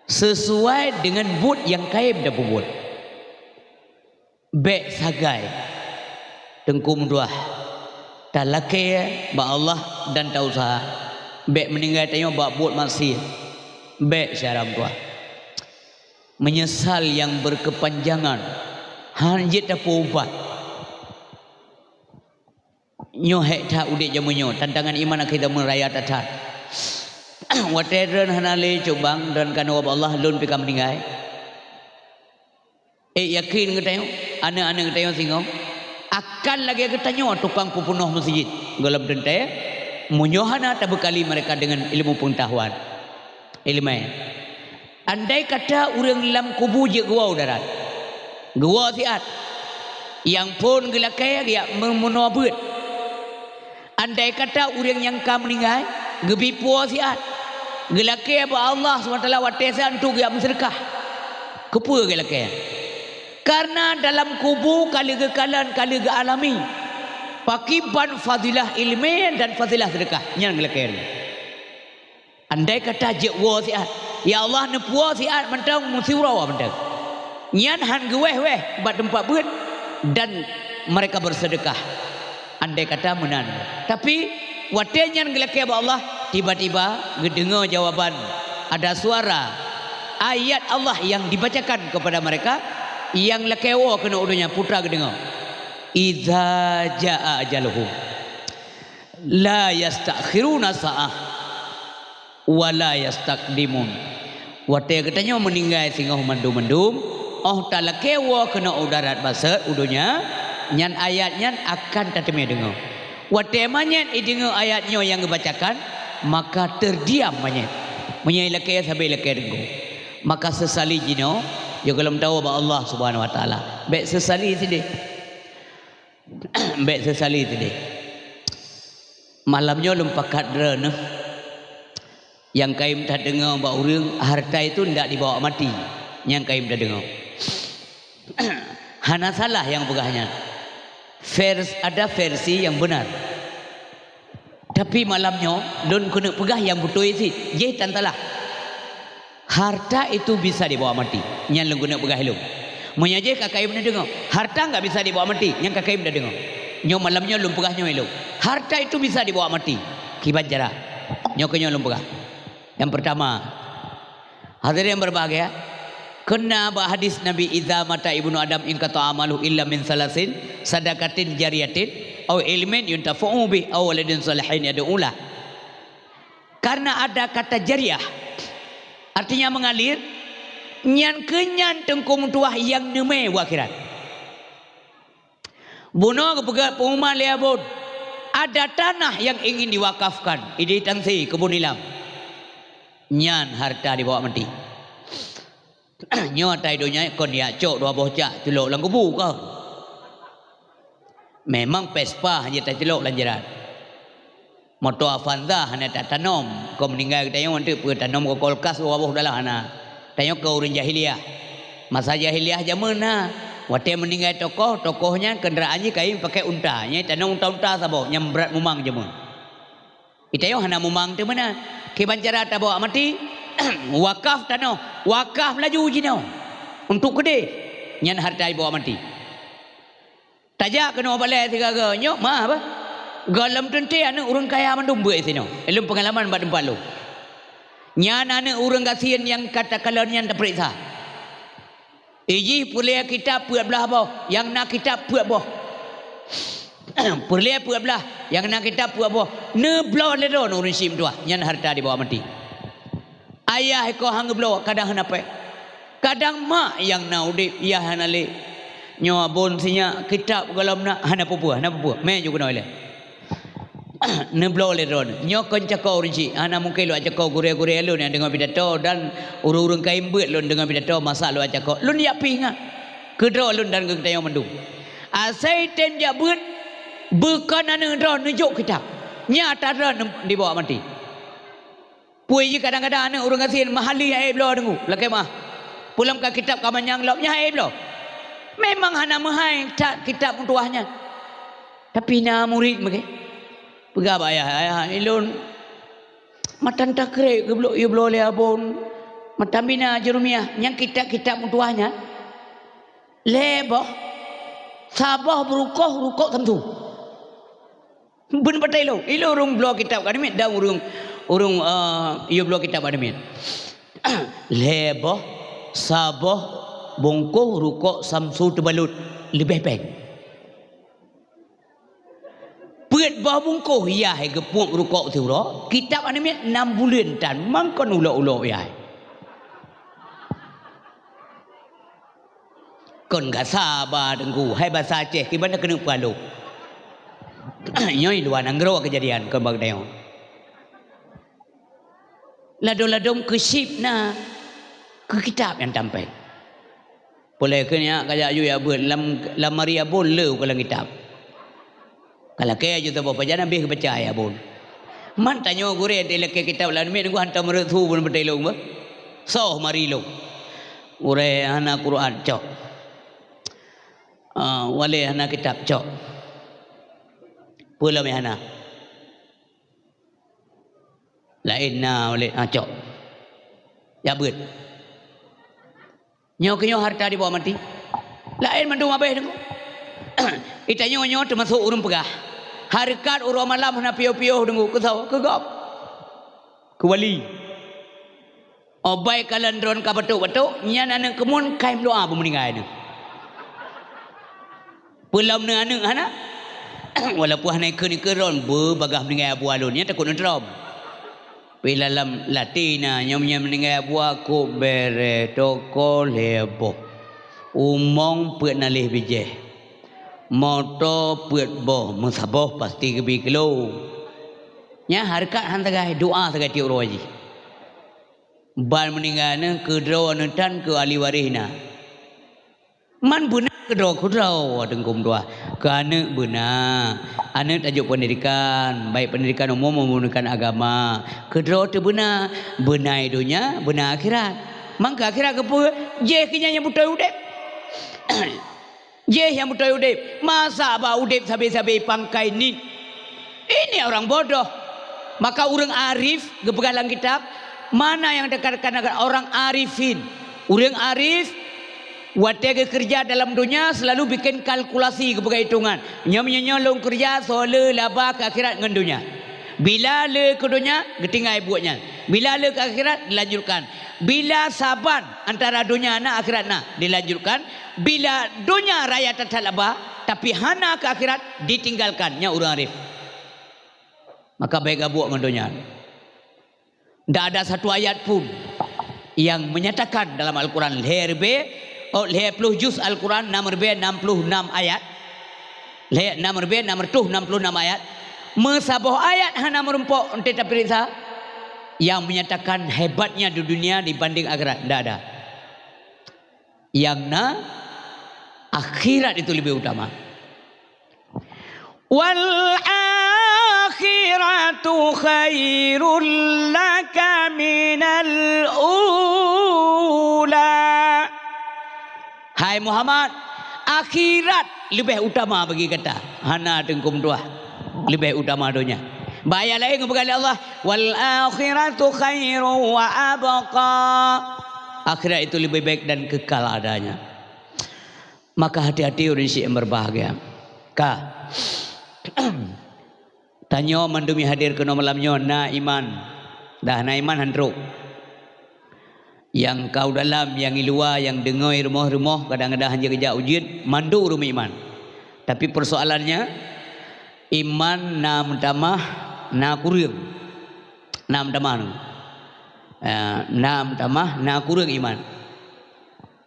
sesuai dengan buet nyang kayém tapeubuet. Bék sagai teungku meutuah talakée bak Allah dan tausaha. Bék meuninggai tanyoe bak buet maksiet. Bék syedara meutuah. Menyesal nyang berkepanjangan hana jeuet tapeuubat. Nyoe hék that udeb jameun nyoe, tantangan iman akhé jameun raya that-that. Watée droen hana lé cubang, droen ka neuwoe bak Allah, lôn pih ka meuninggai. Ék yakin geutanyoe, aneuëk-aneuëk geutanyoe singoh akan lagée geutanyoe tukang peupeunoh meuseujid gohlom teuntée, meunyoe hana tabeukali mereka dengan ilmu pengetahuan. Iéleumé. Andai kata ureuëng lam kubu jeuet geuwoe u darat, geuwoe siat, nyang phon geulakée geujak meumeunoe beuet. Andai kata ureuëng nyang ka meuninggai geubi puwoe siat, geulakée bak Allah subhanahu wa taala watée siat untuk geujak meuseudeukah. Keupeue geulakée? Karena dalam kubu ka lheueh geukalon, ka lheueh geualami pakriban fadilah iéleumé dan fadilah seudeukah. Nyan geulakée. Andai kata jeuet woe siat, ya Allah neupuwoe siat mantong meusiuroe mantong. Nyan han geuwéh-wéh bak teumpat beuet dan mereka beuseudeukah. Andai kata meunan. Tapi watée nyan geulakée bak Allah, Tiba-tiba geudeungoe jawaban, ada suara ayat Allah yang dibacakan kepada mereka, nyang lakée woe keunoe u donya, putra geudeungoe. "Idza jaa ajaluhum, la yastakhiruna sa'ah, wa la yastaqdimun." Watée geutanyoe meuninggai singoh mandum-mandum, óh talakée woe keunoe u darat baseut u donya, nyan ayat nyan akan tateumé deungoe. Watée manyét ideungoe ayat nyoe nyang geubacakan, maka terdiam manyét. Meunyoe ilakée sabe ilakée deungoe, maka seusali jinoe, jigohlom tawoe bak Allah Subhanahu wa Taala. Bék seusali sideh. Bék seusali sideh. Malam nyoe lôn pakat droeneuh. Nyang kayém tadeungoe bak ureuëng, harta itu ndak dibawa mati. Nyang kayém tadeungoe. Hana salah nyang peugah nyan. Vers-, ada versi yang benar. Tapi malam nyoe, lôn keuneuk peugah nyang beutôi cit, jih tan salah. Harta itu bisa dibawa mati. Nyan lôn keuneuk peugah lôn. Meunyoe jih ka kayém neudeungoe, harta nggak bisa dibawa mati, nyang ka kayém neudeungoe. Nyoe malam nyoe lôn peugah nyoe lôn. Harta itu bisa dibawa mati. Kiban cara? Nyoe keuh nyoe lôn peugah. Yang pertama, hadirin yang berbahagia, kena bak hadis Nabi, "Idza mata ibnu Adam inqata amalu illa min salasin, sadaqatin jariyatin, au ilmin yuntafa'u bih, au waladin salihin yad'u lah." Karena ada kata jariah, artinya mengalir, nyan keuh nyan teungku meutuwah nyang neumé u akhirat. Bunoe geupeugah pengumuman lé Abon, ada tanah yang ingin diwakafkan, idéh tangse keubon ilam. Nyan harta dibawa mati. Nyoe ata i donya kon jak cok dua boh cak culok lam kubu kon. Memang Vespa hana tacilok lam jalan. Moto Avanza hana tatanom. Kon meuninggai geutanyoe, peue tanom keu kulkas dua boh dalam hana. Tanyoe keu ureuëng jahiliyah. Masa jahiliyah jameun na, watée meuninggai tokoh, tokoh nyan keundaraan jih kayém pakai unta. Nyan tanom unta-unta saboh, nyang brat mumang jameun. Geutanyoe hana mumang teuma na. Kiban cara tabawa mati, wakaf tanoh, wakaf laju jinoe. Untuk keudeh, nyan harta jibawa mati. Tajak keunoe balée sigaga nyoe, meu'ah bah. Gohlom teuntée aneuëk ureuëng kaya mandum beuet sinoe. Lôn peungalaman bak teumpat lôn. Nyan aneuëk ureuëng gasien nyang ka takalon nyan tapeuriksa. Ijih peureulée kitab peuet blaih boh, nyang na kitab peuet boh. Peureulée peuet blaih, nyang na kitab peuet boh. Neubloe lé droe ureuëng syiek meutuwah, nyan harta dibawa mati. Ayah iko han geubloe, kadang hana péng. Kadang mak nyang na udeb, yah hana lé. Nyoe Abon sinyak kitab gohlom na, hana peue-peue, hana peue-peue. Mé ju keunoe lé. Neubloe lé droe. Nyoe kon cako ureuëng syiek, hana mungken lôn cako gurée-gurée lôn nyang deungoe pidato dan ureuëng-ureuëng kayém beuet lôn deungoe pidato masa lôn cako. Lôn jak pih ngat. Keudroe lôn dan geutanyoe mandum. Asai tem jak beuet, beukon aneuëk droe neujok kitab. Nyata droe dibawa mati. Peue jih kadang-kadang aneuëk ureuëng gasien meuhali hai bloe deungoe, lakée meu'ah. Peulom ka kitab ka manyang lom nyan hai bloe. Memang hana meuhai that kitab meutuwah nyan. Tapi na murit meuke. Peugah bak ayah, "Ayah, ilôn matan takrek geubloe yue bloe lé Abon. Matan bina Jurumiyah nyang kitab-kitab meutuwah nyan. Lhée boh, saboh beurukoh rukok Samsu." Beuneupatai ilôn, ilôn ureuëng bloe kitab ka deumiet dan ureuëng, ureuëng, eh, yue bloe kitab ka deumiet. Lhée boh, saboh bungkôh rukok Samsu teubalot leubeh péng. Peuet boh bungkôh yah geupuek rukok siuroe, kitab ka deumiet nam buleuen tan, mangkon ulok-ulok yah. Kon gasa ba Teungku, hai basa Aceh, kiban na keuneuk peualok. Nyoe luwa nanggroe keujadian kon bak geutanyoe. Ladom-ladom keu chip na, keu kitab nyang tampéng. Peureulée keuh nyak kajak yue jak beuet lam, lam mari Abon le u kalang kitab. Ka lakée ju saboh pajan habéh geubaca ayat Abon. Man tanyoe gurée teuh lakée kitab lam miet nunggu hantom reuet su bunoe beuteulông beuh. Soh mari lông. Gurée hana Quran cok. Ah, walée hana kitab cok. Peue lom hana. Laén na walée, ah, cok. Jak beuet. Nyoe keuh nyoe harta dibawa mati. Laén mandum habéh deungoe. Geutanyoe nyoe teumasok ureuëng peugah. Hareukat uroe malam hana piôh-piôh deungoe keu saboh keu gob. Keu wali. Obai kalon droen ka batuk-batuk, nyan aneuk keumuen kai meudoa beumeuninggai nyoe. Peulom neu aneuk hana? Walaupun hana ikeu-ikeu droen, beu bagaih meuninggai abua lôn, nyan takot neutrom. Pi lam lati na, nyoe meunyoe meuninggai abua kok bere toko lhée boh. Umong peuet naleh bijéh. Moto peuet boh, meusaboh pasti geubi kilo. Nyan hareukat han sagai, doa sagai tiep uroe jih. Ban meuninggai nyan keudroe neutan keu ahli waréh na. Man beuna keudroe-keudroe teungku meutuah. Keu aneuk beuna. Aneuk tajok pendidikan, baik pendidikan umum maupun pendidikan agama. Keudroe teuh beuna, beuna donya, beuna akhirat. Man keu akhirat keupeue? Jéh keu nyan nyang beutôi udeb. Jéh nyang beutôi udeb. Masa bak udeb sabe-sabe pangkai niet. Ini orang bodoh. Maka ureuëng arif geupeugah lam kitab, mana yang dikatakan orang arifin? Ureuëng arif watée geukeureuja dalam donya selalu bikin kalkulasi, geupeugah hitungan. Nyoe meunyoe lôn keureuja soe le laba keu akhirat ngon donya. Bila le keu donya, geutinggai buet nyan. Bila le keu akhirat, dilanjutkan. Bila saban antara donya na akhirat na, dilanjutkan. Bila donya raya that-that laba, tapi hana keu akhirat, ditinggalkan. Nyan ureuëng arif. Maka bék gabuek ngon donya. Ndak ada satu ayat pun yang menyatakan dalam Al-Quran lhée ribée, oh, lhée ploh juz Al-Quran, nam ribée nam ploh nam ayat. Lhée nam ribée nam reutôh nam ploh nam ayat. Meusaboh ayat hana meurumpok, ente tapeuriksa, yang menyatakan hebatnya di dunia dibanding akhirat. Ndak ada. Yang na, akhirat itu lebih utama. Wal akhiratu khairul laka minal ula. Hai Muhammad, akhirat leubeh utama bagi gata. Hana teungku meutuah. Leubeh utama donya. Bak ayat laén geupeugah lé Allah, "Wal akhiratu khairu wa abqa." Akhirat itu lebih baik dan kekal adanya. Maka hati-hati ureuëng syik yang berbahagia. Ka. Tanyoe mandum nyang hadir keunoe malam nyoe na iman. Dah na iman han trok. Nyang ka u dalam, nyang i luwa, nyang deungoe rumoh-rumoh, kadang-kadang hana geujak ujeuen, mandum ureuëng meuiman. Tapi persoalannya, iman na meutamah, na kureueng. Na meutamah. Ya, na meutamah, na kureueng iman.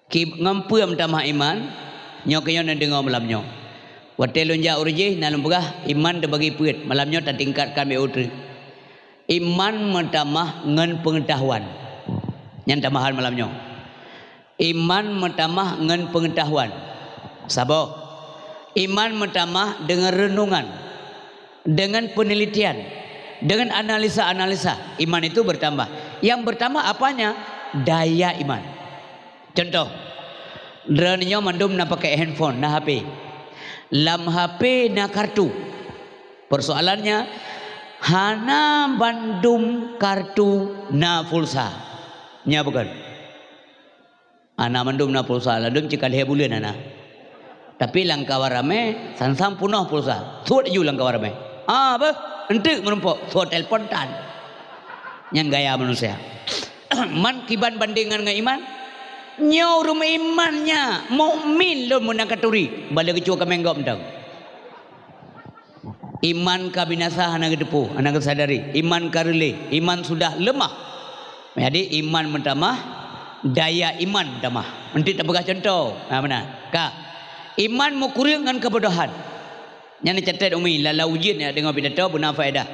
Ki-, ngon peue meutamah iman, nyoe keuh nyoe neudeungoe malam nyoe. Watée lôn jak u Reujéh, na lôn peugah, iman teubagi peuet, malam nyoe tatingkatkan bak u treuk. Iman meutamah ngon peungeutahuan. Nyan tambahan malam nyoe. Iman meutamah ngon peungeutahuan. Saboh. Iman meutamah deungon reunongan, deungon peunelitian, deungon analisa-analisa. Iman itu bertambah. Yang bertambah apanya? Daya iman. Contoh, droeneuh nyoe mandum na pakai handphone, na H P. Lam H P na kartu. Persoalannya, hana bandum kartu na pulsa. Nya bukan? Hana mandum na pulsa, ladum cit ka lhée buleuen hana. Tapi lam kawan ramé, sang-sang peunoh pulsa. Suet laju lam kawan ramé. Ah, beuh, enteuk meurumpok, suet telepon tan. Nyan gaya manusia. Man kiban bandingan ngon iman? Nyoe ureuëng meuiman nyan, mukmin lom meunan ka turi, bala geucue kaméng gob mantong. Iman ka binasa hana geuteupeue, hana geusadari. Iman ka reulée, iman sudah leumah. Jadi, iman meutamah, daya iman meutamah. Eunteuk tapeugah cuntoh. Ha, meunan. Ka. Iman meukureueng ngon keubodohan. Nyan neucatat umi, lala ujeuen nyang deungoe pidato beuna faedah.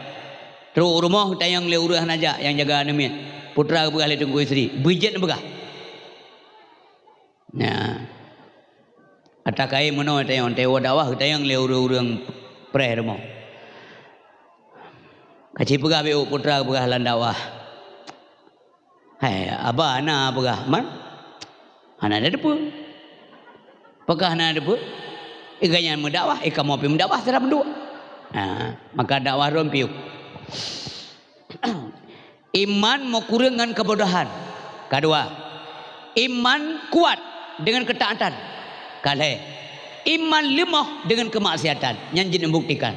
Trok u rumoh tanyong lé ureuëng hana jak nyang jaga aneuk miet. Putra geupeugah lé Teungku Yusri, beujeuet neupeugah. Nah. Ata kayém meunoe tanyong, teuwoe dakwah tanyong lé ureuëng-ureuëng preh rumoh. Kaci peugah beu putra peugah lam dakwah. Hai, aba hana peugah, man? Hana ada depe. Peugah hana depe. Iga nyan meudakwah, ika mau pi meudakwah sira meuduek. Nah, maka dakwah ron piu. Iman meukureueng ngon keubodohan. Kadua, iman kuat deungon keutaatan. Kalhée, iman leumoh deungon keumaksiatan. Nyan jeuet neubuktikan.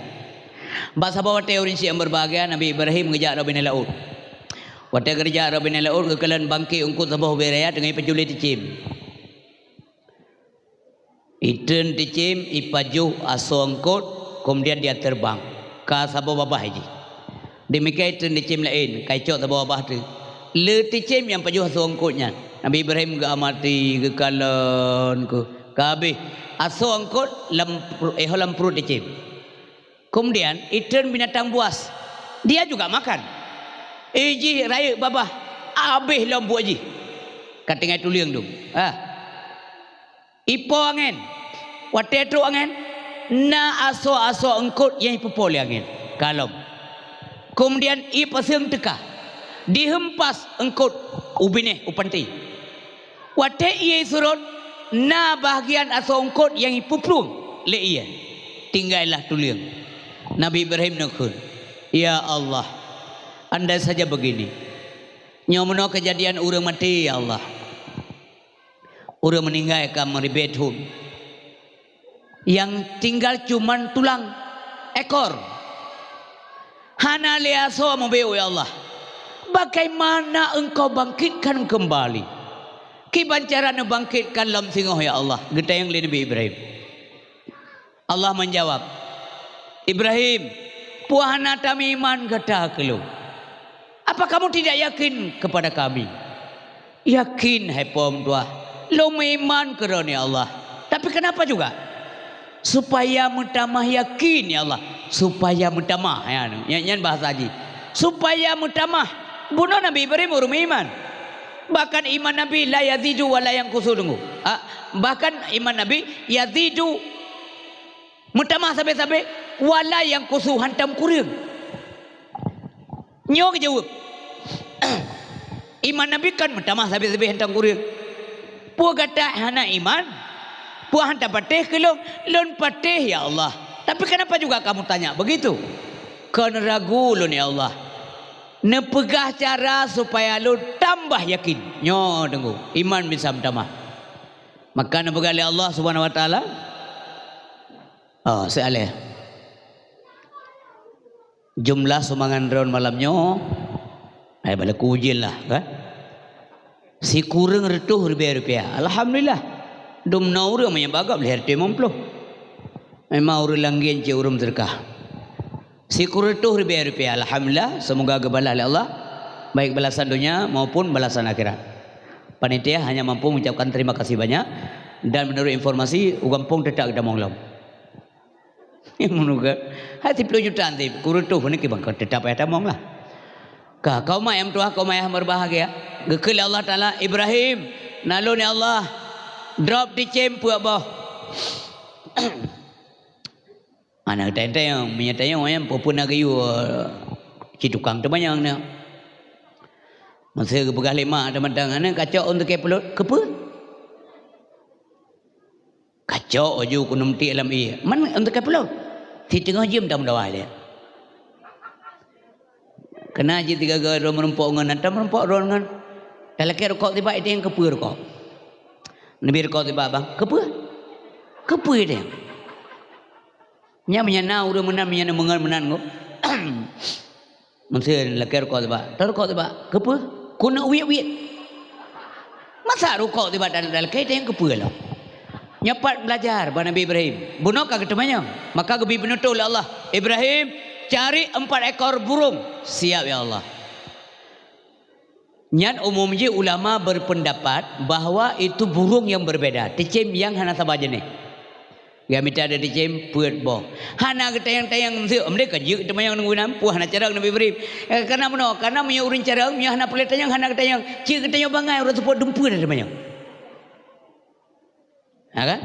Bak saboh watée ureuëng syik nyang berbahagia, Nabi Ibrahim geujak rot binéh laôt. Watée geurijak rot binéh laôt, geukalon bangké eungkôt saboh ubé raya teungoh ipeucue lé cicém. Itreun cicém, ipajoh asoe eungkôt, keumudian dia terbang. Ka saboh babah jih. Demikian itreun cicém laén, ka icok saboh babah teuk. Le cicém nyang pajoh asoe eungkôt nyan. Nabi Ibrahim geuamati, geukalon keuh. Ka habéh asoe eungkôt lam pru-, eh, lam pruet cicém. Keumudian, itreun binatang buas. Dia juga makan. Ijih rayeuk babah, habéh lom buet jih. Ka tinggai tuleueng dum. Ah. Ipo angén. Watée trok angén, na asoe-asoe eungkôt nyang ipeupo lé angén. Ka lom. Keumudian, ie paseueng teuka. Dihempas eungkôt u binéh, u panté. Watée ie surot, na bahagian asoe eungkôt nyang ipeuplueng lé ie, tinggailah tuleueng. Nabi Ibrahim neukheun, "Ya Allah, andai saja begini. Nyoe meunoe keujadian ureuëng maté, ya Allah. Ureuëng meuninggai ka meuribée thon." Nyang tinggai cuman tulang ekor. Hana lé asoe mubacut, ya Allah. Bagaimana Engkau bangkitkan kembali? Kiban cara neubangkitkan lom singoh, ya Allah? Geutanyong lé Nabi Ibrahim. Allah menjawab, "Ibrahim, peue hana tameuiman gata keu Lôn? Apa kamu tidak yakin kepada Kami?" "Yakin, hai Po meutuah, lôn meuiman keu Droeneuh, ya Allah. Tapi kenapa juga?" "Supaya meutamah yakin, ya Allah." Supaya meutamah, ya, nyan, nyan bahasa jih. Supaya meutamah. Bunoe Nabi Ibrahim ureuëng meuiman. Bahkan iman Nabi la yazidu wa la yanqusu, deungoe. Ah, bahkan iman Nabi yazidu, meutamah sabe-sabe, wa la yanqusu, hantom kureueng. Nyoe geujaweueb. Iman Nabi kan meutamah sabe-sabe hantom kureueng. "Peue gata hana iman? Peue hana patéh keu Lôn? Lôn patéh, ya Allah. Tapi kenapa juga kamu tanya begitu?" "Kon ragu Lôn, ya Allah. Neupeugah cara supaya Lôn tambah yakin." Nyoe deungoe, iman bisa meutamah. Maka neupeugah lé Allah Subhanahu wa Taala, Oh, seualèh. Jumlah sumbangan droeneuh malam nyoe, hai, bak laku ujeuen lah, kan? Sikureueng reutôh ribèe rupiah. Alhamdulillah. Dum na ureueng meunyoe bagab lhèe reutôh limong ploh. Memang ureueng langgen cit ureueng seudeukah. Sikureueng reutôh ribèe rupiah. Alhamdulillah, semoga geubalah lé Allah, baik balasan donya maupun balasan akhirat. Panitia hanya mampu mengucapkan terima kasih banyak dan menurut informasi, u gampông teutap geutamong lom. Meunurot, hai siplôh juta nanti, kureueng reutôh niki bang, teutap payah tamong lah. Ka, kaum mak nyang meutuah, kaum ayah berbahagia, geukheun lé Allah Taala, "Ibrahim, na lôn ya Allah, drop di cem peuet boh." Hana geutanyong-tanyong, meunyoe tanyong nyan peue-peue na geuyue, ci tukang teumanyong nyan. Masa geupeugah lé mak teumantong, "Aneuk, kacok ôn teuke peuet boh." "Keupeue?" Kacok laju keuneuk tiek lam ié. "Man ôn teuke peuet boh?" "Siteungoh jeuem tameudawa lé." Keunan cit sigoe-goe droe meurumpok ngon, atra meurumpok droe ngon. Talakèe rukok tibak, itanyong, "Keupeue rukok?" Neubi rukok tibak, "Bang, keupeue? Keupeue itanyong?" Nyan meunyoe na ureueng meunan, meunyoe na meungon meunan ngon. Meusé lakèe rukok tibak. Tarukok tibak. Keupeue? Keuneuk wiet-wiet. Masa rukok tibak dan lakèe tanyong keupeue lom? Nyoe pat beulajar bak Nabi Ibrahim. Bunoe ka geuteumanyong. Maka geubri peunutôh lé Allah. "Ibrahim, cari empat ekor burung." "Siap, ya Allah." Nyan umum jih ulama berpendapat bahwa itu burung yang berbeda, teucém nyang hana saban jeunèh. Geumita ticém peuet boh. Hana geutanyong-tanyong meusé, "Meudeh ka jeuet teumanyong nunggu nam, peue hana carông Nabi Ibrahim?" Eh, kana meunoe, kana meunyoe ureueng carông, meunyoe hana peureulèe tanyong, hana geutanyong. Cit geutanyong bangai, ureueng seupôt dumpeue na teumanyong. Ha kan?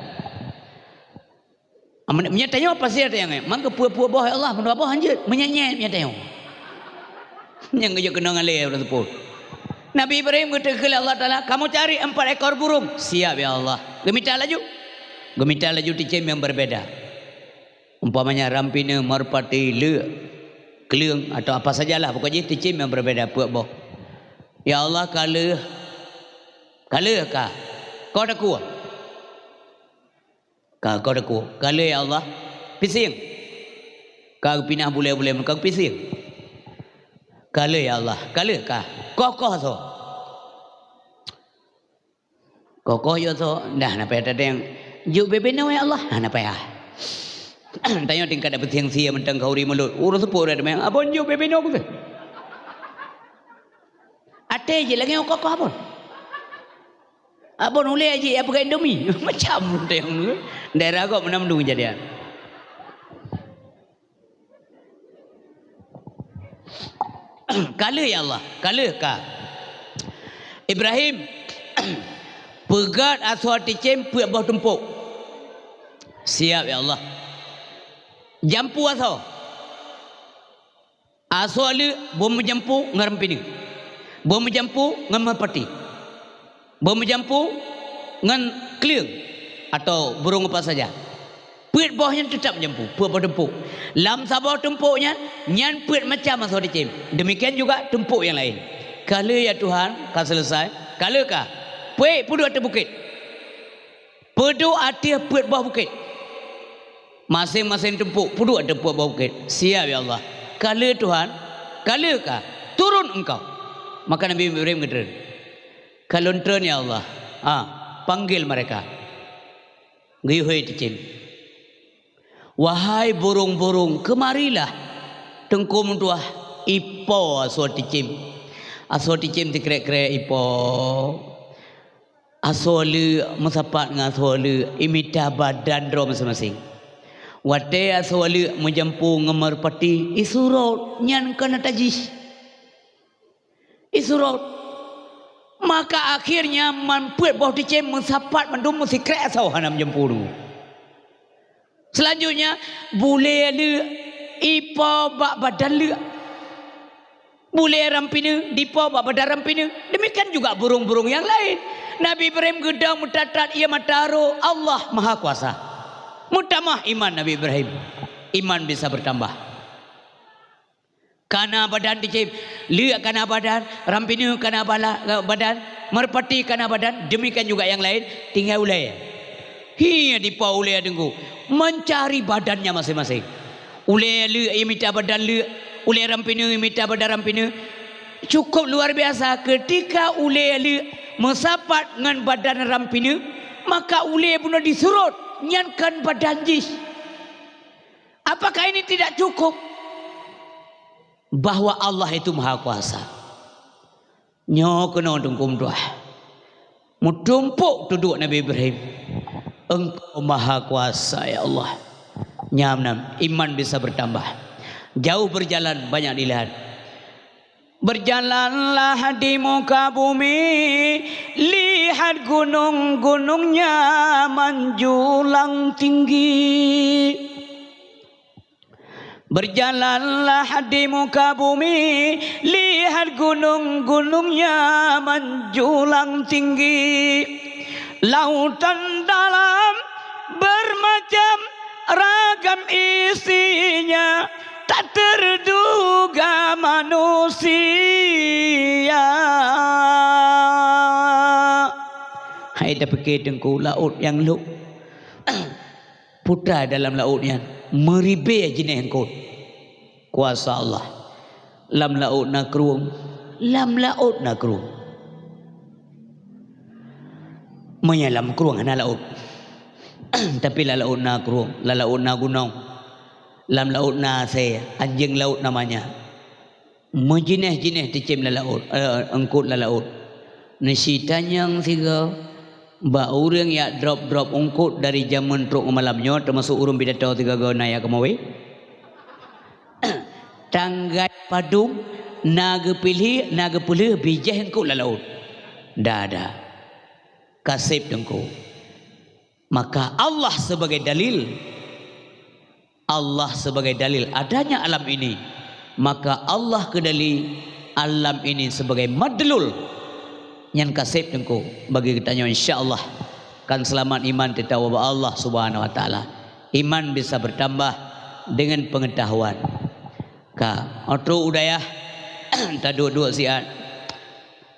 Amun meunyoe tanyong, pasti tanyong, eh, "Man keupeue-peue boh, ya Allah?" Meudua boh hanjeuet, meunyoe nyèt meunyoe tanyong. Nyang geujok keunoe ngalèe ureueng seupôt. Nabi Ibrahim geuteukeue lé Allah Taala, "Kamu cari empat ekor burung." "Siap, ya Allah." Geumita laju. Geumita laju ticém nyang berbeda. Umpamanya rampineue, merpati, leuk, kleueng, atau apa sajalah, pokok jih ticém nyang berbeda peuet boh. "Ya Allah, ka lheueh, ka lheueh ka. Ko takue." Ka, ka takue. "Ka lheueh, ya Allah." Pisieng. Ka geupinah bulèe-bulèe, ka geupisieng. "Ka lheueh, ya Allah. Ka lheueh ka." Koh-koh asoe. Koh-koh yue asoe, dah na payah tateng. Jok bubena, ya Allah, dah na payah. Tanyoe tingkat dapeusieng sie mantong khauri mulod. Ureueng seupôt dah teumanyong, "Abon jok bubena keu?" Até jih lagèe ngon koh-koh abon. Abon ulèe jih ya peugah Indomie. Macam mantong. Daerah gob meunan mandum keujadian. Ka lheueh ya Allah, ka lheueh ka. Ibrahim, peugöt asoe ticém peuet boh tumpôk. Siap ya Allah. Jampu asoe. Asoe leuek boh meujampu ngon rampineue. Boh meujampu ngon meurpati. Boh meujampu ngon kleueng atau burông apa saja. Peuet boh nyan teutab jampu, peuet boh tumpôk. Lam saboh tumpôk nyan, nyan peuet macam asoe ticém. Demikian juga tumpôk nyang laén. Ka lheueh ya Tuhan, ka seuleusai. Ka lheueh ka. Peuet peuduek ateueh bukét. Peuduek ateueh peuet boh bukét. Maséng-maséng tumpôk peuduek ateueh peuet boh bukét. Siap ya Allah. Ka lheueh Tuhan. Ka lheueh ka. Turun engkau. Maka Nabi Ibrahim geutreun. Ka lôn treun, ya Allah. Ha, panggil mereka. Geuyue hôi ticém. Wahai burông-burông, kemarilah. Teungku meutuah, ipo asoe ticém. Asoe ticém sikrek-krek ipo. Asoe leuek meusapat ngon asoe leuek, imita badan droe maséng-maséng. Watèe asoe leuek meujampu ngon meurpati, isurot, nyan kon ata jih. Isurot. Maka akhirnya man peuet boh ticém meusapat mandum meusikrek asoe hana meujampu. Selanjutnya, bulèe leuek ipo bak badan leuek. Bulèe rampineue dipo bak badan rampineue. Demikian juga burông-burông nyang laén. Nabi Ibrahim geudong meutatat ie mata roh, Allah Mahakuasa. Meutamah iman Nabi Ibrahim. Iman bisa bertambah. Kana badan ticém, leuek kana badan, rampineue kana bala-, badan, meurpati kana badan, demikian juga nyang laén, tinggai ulèe. Hi, dipo ulèe Teungku, mencari badannya maséng-maséng. Ulèe leuek imita badan leuek, ulèe rampineue imita badan rampineue. Cukup luar biasa, ketika ulèe leuek meusapat ngon badan rampineue, maka ulèe bunoe disurot, nyan kon badan jih. Apakah ini tidak cukup? Bahwa Allah itu Mahakuasa. Nyoe keunoe Teungku meutuah. Meutumpôk tuduek Nabi Ibrahim. Engkau Mahakuasa, ya Allah. Nyan meunan, iman bisa bertambah. Jauh berjalan, banyak dilihat. Berjalanlah di muka bumi, lihat gunung-gunungnya menjulang tinggi. Berjalanlah di muka bumi, lihat gunung-gunungnya menjulang tinggi. Lautan dalam bermacam ragam isinya, tak terduga manusia. Hai tapike Teungku, laôt nyang lhok. Putra dalam laôt nyan meuribèe jinéh eungkôt. Kuasa Allah. Lam laôt na krueng, lam laôt na krueng. Meunyo lam krueng hana laôt, tapi lam laôt na krueng, lam laôt na gunong, lam laôt na asèe, anjing laut namanya. Meujinéh-jinéh ticém lam laôt, eh, eungkôt lam laôt. Neusitanyong sigoe bak ureueng jak drop-drop eungkôt dari jameun trok ngon malam nyoe, teumasok ureueng pidato sigoe-goe na jak keumawe. Tanggai padum na geupiléh, na geupeulheueh bijéh eungkôt lam laôt. Dah, dah. Ka sép Teungku. Maka Allah sebagai dalil, Allah sebagai dalil adanya alam ini, maka Allah keu dalil alam ini sebagai madlul. Nyan ka sép Teungku bagi geutanyoe, insya Allah kan seulamat iman teutab ubak Allah Subhanahu wa Taala. Iman bisa bertambah dengan pengetahuan. Ka, trok u dayah, taduek-duek siat.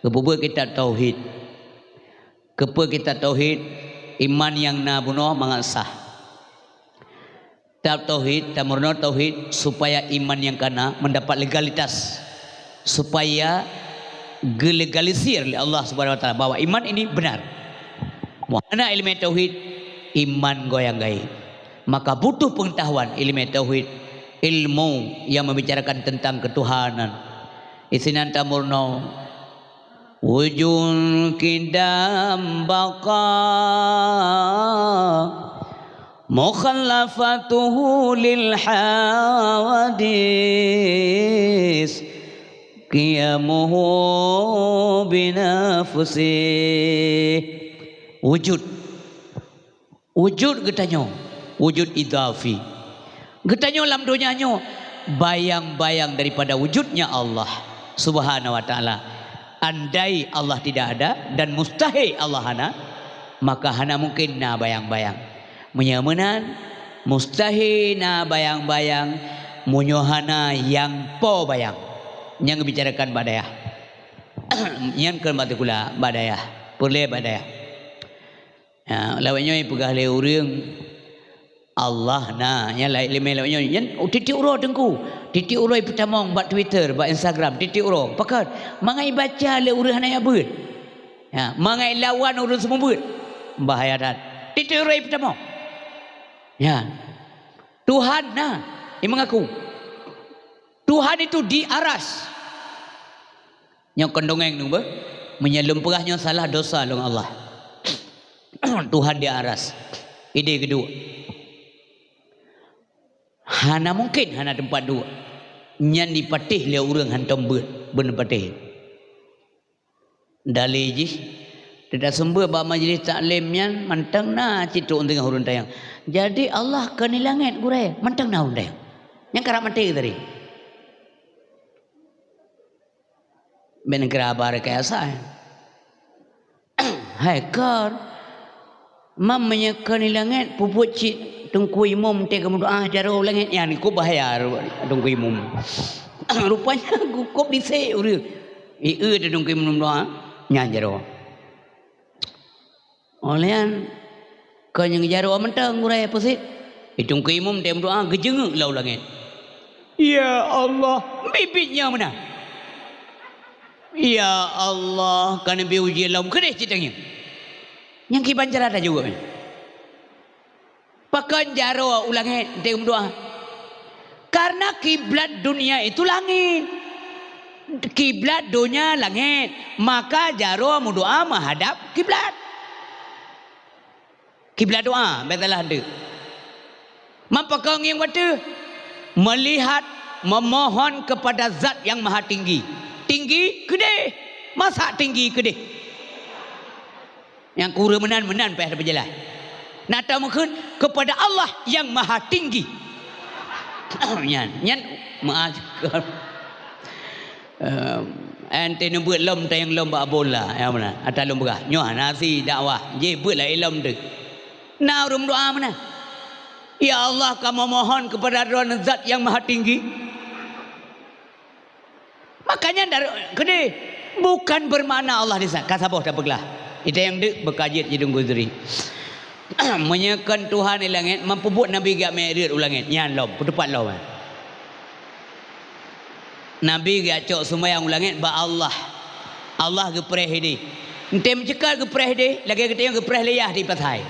Geupeubeuet kitab tauhid. Keupeue kitab tauhid? Iman nyang na bunoe mangat sah. Kitab tauhid, tameurunoe tauhid supaya iman nyang kana mendapat legalitas, supaya Geulegalisir lé Allah Subhanahu wa Taala bahwa iman ini benar. Meuhana ileumèe tauhid, iman goyang gaib. Maka butuh peungetahuan ileumèe tauhid, ilmu yang membicarakan tentang ketuhanan. Isinan tamurno, wujud, qidam, baqa, mukhalafatuhu lil hawadis, qiyamuhu binafsih. Wujud. Wujud geutanyoe, wujud idhafi. Geutanyoe lam donya nyoe bayang-bayang daripada wujudnya Allah Subhanahu wa Taala. Andai Allah tidak ada dan mustahil Allah hana, maka hana mungkin na bayang-bayang. Meunyoe meunan, mustahil na bayang-bayang meunyoe hana nyang po bayang. Nyang geubicarakan bak dayah. Nyan kon bak sikula, bak dayah. Peureulèe bak dayah. Ya, lawét nyoe peugah lé ureueng, Allah na, nyan laén ileumèe lawét nyoe. Nyan, oh, tiep-tiep uroe Teungku. Tiep-tiep uroe ipeutamong bak Twitter, bak Instagram, tiep-tiep uroe. Pakon? Mangat ibaca lé ureueng hana jak beuet. Ya, mangat ilawan ureueng seumeubeuet. Bahaya that. Tiep-tiep uroe ipeutamong. Ya. Tuhan na, imeungaku. Tuhan itu di aras. Nyoe kon dongeng nyoe beuh. Meunyoe lôn peugah nyoe salah, dosa lôn Allah. Tuhan di aras. Idéh geuduek. Hana mungken hana teumpat duek. Nyan jipatéh lé ureueng hantom beuet, beuneuk patéh. Dalé jih, teuka seumeubeuet bak majelis taklim nyan mantong na cit trok deungon ureueng tanyong. Jadi Allah kon di langét gurèe, mantong na ureueng tanyong. Nyang karab maté tadi. Bèk neukira haba rekayasa. Hai kon, mam meunyoe kon di langét, peubuet cit Teungku Imum teuka meudoa jaroe u langét nyan, kok bahaya Teungku Imum. Rupanya gukôb disek ureueng. Ieu Teungku Imum meudoa, nyan jaroe. Óh lheueh nyan, kon nyang jaroe mantong gurèe peusit. Teungku Imum teuh meudoa geujeungeuk lam langét. Ya Allah, biet-biet nyoe meunan. Ya Allah, ka neubi uji lom keudeh cit tangieng. Nyang kiban cara tajaweueb nyan. Pakon jaroe u langét teuh meudoa? Karena kiblat dunia itu langit. Kiblat donya langét, maka jaroe meudoa meuhadab kiblat. Kiblat doa, bèk salah deuk. Meupeukong nyang watèe meulihat, memohon kepada Zat yang Maha Tinggi. Tinggi keudeh, masa tinggi keudeh. Nyang kureueng meunan, meunan payah tapeujeulah. Na tameukheun kepada Allah yang Maha Tinggi. Nyan, nyan meuah. Em, ente neubeuet lom tayang lom bak bola, ya meunan. Ata lôn peugah, nyoe hana si dakwah, jih beuet lagèe lom teuh. Na ureueng meudoa meunan. Ya Allah, kamoe mohon kepada Droeneuh Zat yang Maha Tinggi. Makanya dari keudeh bukan bermakna Allah di sana. Ka saboh tapeuglah. Ita nyang deuk beukajeuet jidong guzri. Meunyoe kon Tuhan di langét, meupeubeuet Nabi geujak Mi'raj u langét, nyan lom, peuteupat lom. Nabi geujak cok sumbayang u langét bak Allah. Allah geupreh idéh. Ente meuceukat geupreh idéh, lagèe geutanyoe geupreh lé yah di pasai.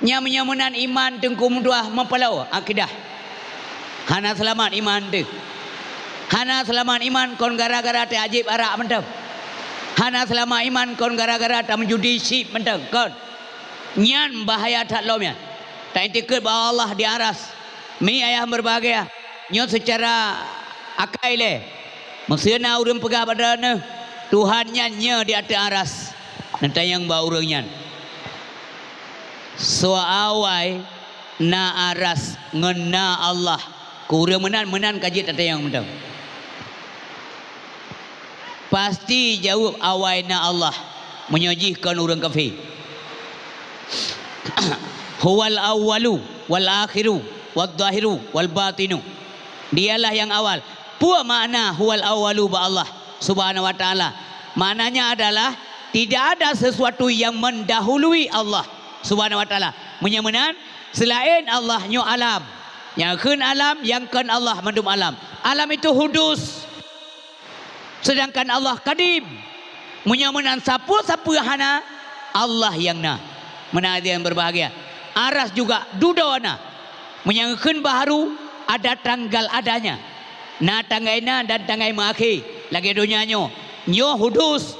Nyang meunyoe meunan iman teungku meutuah meupaloe akidah. Hana seulamat iman teuh. Hana seulamat iman kon gara-gara teuajéb arak mantong. Hana seulamat iman kon gara-gara tameujudi syik mantong, kon. Nyan bahaya that lom nyan. Taiktikeuet bahwa Allah di aras. Mi ayah meubahgia, nyoe seucara akai lé. Meuseu na ureueng peugah bak droeneuh, Tuhan nyan nyoe di ateueh aras. Neutanyong bak ureueng nyan, soe awai na aras ngon na Allah? Keu ureueng meunan, meunan ka jeuet tatanyong mantong. Pasti jaweueb awai na Allah, meunyoe jih kon ureueng kafé. Huwal awwalu wal akhiru wad dhahiru wal batinu. Dialah yang awal. Peue makna huwal awwalu bak Allah Subhanahu wa Taala? Maknanya adalah tidak ada sesuatu yang mendahului Allah Subhanahu wa Taala. Meunyoe meunan, seulaén Allah nyoe alam. Nyang kheun alam, nyang kon Allah mandum alam. Alam itu hudus. Sedangkan Allah kadim. Meunyoe meunan sapeue-sapeue hana, Allah nyang na. Meunan hadirin yang berbahagia. Aras juga dudoe na. Meunyoe kheun baharu, ada tanggal adanya. Na tanggai na dan tanggai meuakhé. Lagée donya nyoe. Nyoe hudus,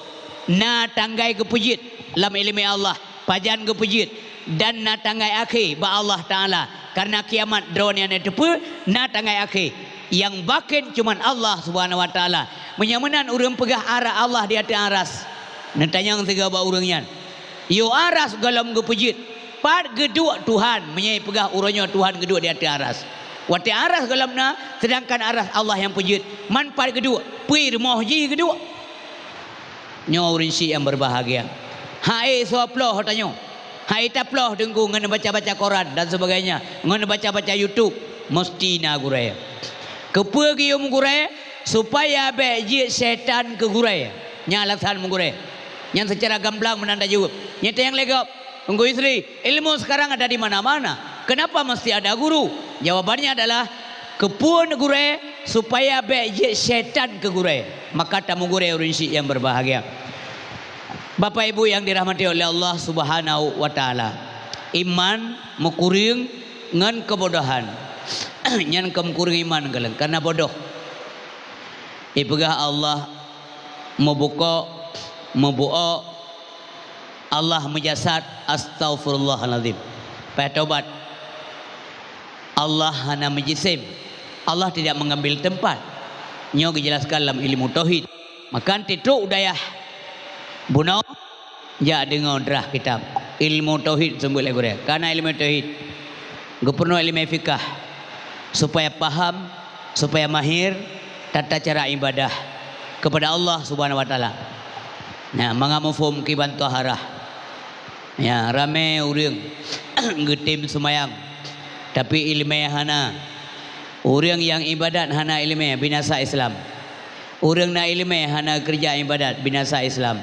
na tanggai geupeujeuet lam iéleumé Allah. Pajan geupeujeuet, dan na tanggai akhé bak Allah Taala. Kareuna kiamat droeneuh hana teupeue, na tanggai akhé. Nyang bakén cuman Allah Subhanahu wa Taala. Meunyoe meunan ureuëng peugah aras Allah di ateueh aras, neutanyong sigoe bak ureuëng nyan, "Yôh aras gohlom geupeujeuet, pat geuduek Tuhan meunyoe peugah uroe nyoe Tuhan geuduek di ateueh aras? Watée aras gohlom na, seudangkan aras Allah nyang peujeuet, man pat geuduek, peue rumoh jih geuduek?" Nyoe ureuëng syiek nyang berbahagia. Hai soe ploh tanyoe. Hai taploh teungku ngon baca-baca koran dan sebagainya, ngon baca-baca YouTube, meusti na gurée. Keupeue geuyue meugurée? Supaya bék jeuet syaitan keu gurée. Nyan alasan meugurée. Nyan seucara gamblang meunan tajaweueb. Nyan teuh nyang lé gob. Teungku Yusri, ilmu sekarang ada di mana-mana. Kenapa mesti ada guru? Jawabannya adalah, keupeue neugurée? Supaya bék jeuet syaitan keu gurée. Maka tameugurée ureuëng syiek nyang berbahagia. Bapak Ibu yang dirahmati oleh Allah Subhanahu wa Taala. Iman meukureueng ngon keubodohan. Nyan ka meukureueng iman keuleuen, karena bodoh. Ipeugah Allah meubukok, meubuok, Allah meujasad, astaghfirullahalazim. Payah tobat. Allah hana meujisim. Allah tidak mengambil tempat. Nyoe geujelaskan lam ilmu tauhid. Maka titrok u dayah bunoe, jak deungoe drah kitab. Ilmu tauhid seumeubeuet lé gurée. Kana ilmu tauhid. Geupeurunoe iéleumé fikah, supaya paham, supaya mahir tata cara ibadah kepada Allah Subhanahu wa Taala. Nah, mangat muphom kiban toharah. Ya, ramé ureuëng geutem seumayang, tapi iéleumé hana. Ureuëng nyang ibadat hana iéleumé, binasa Islam. Ureuëng na iéleumé hana keureuja ibadat, binasa Islam.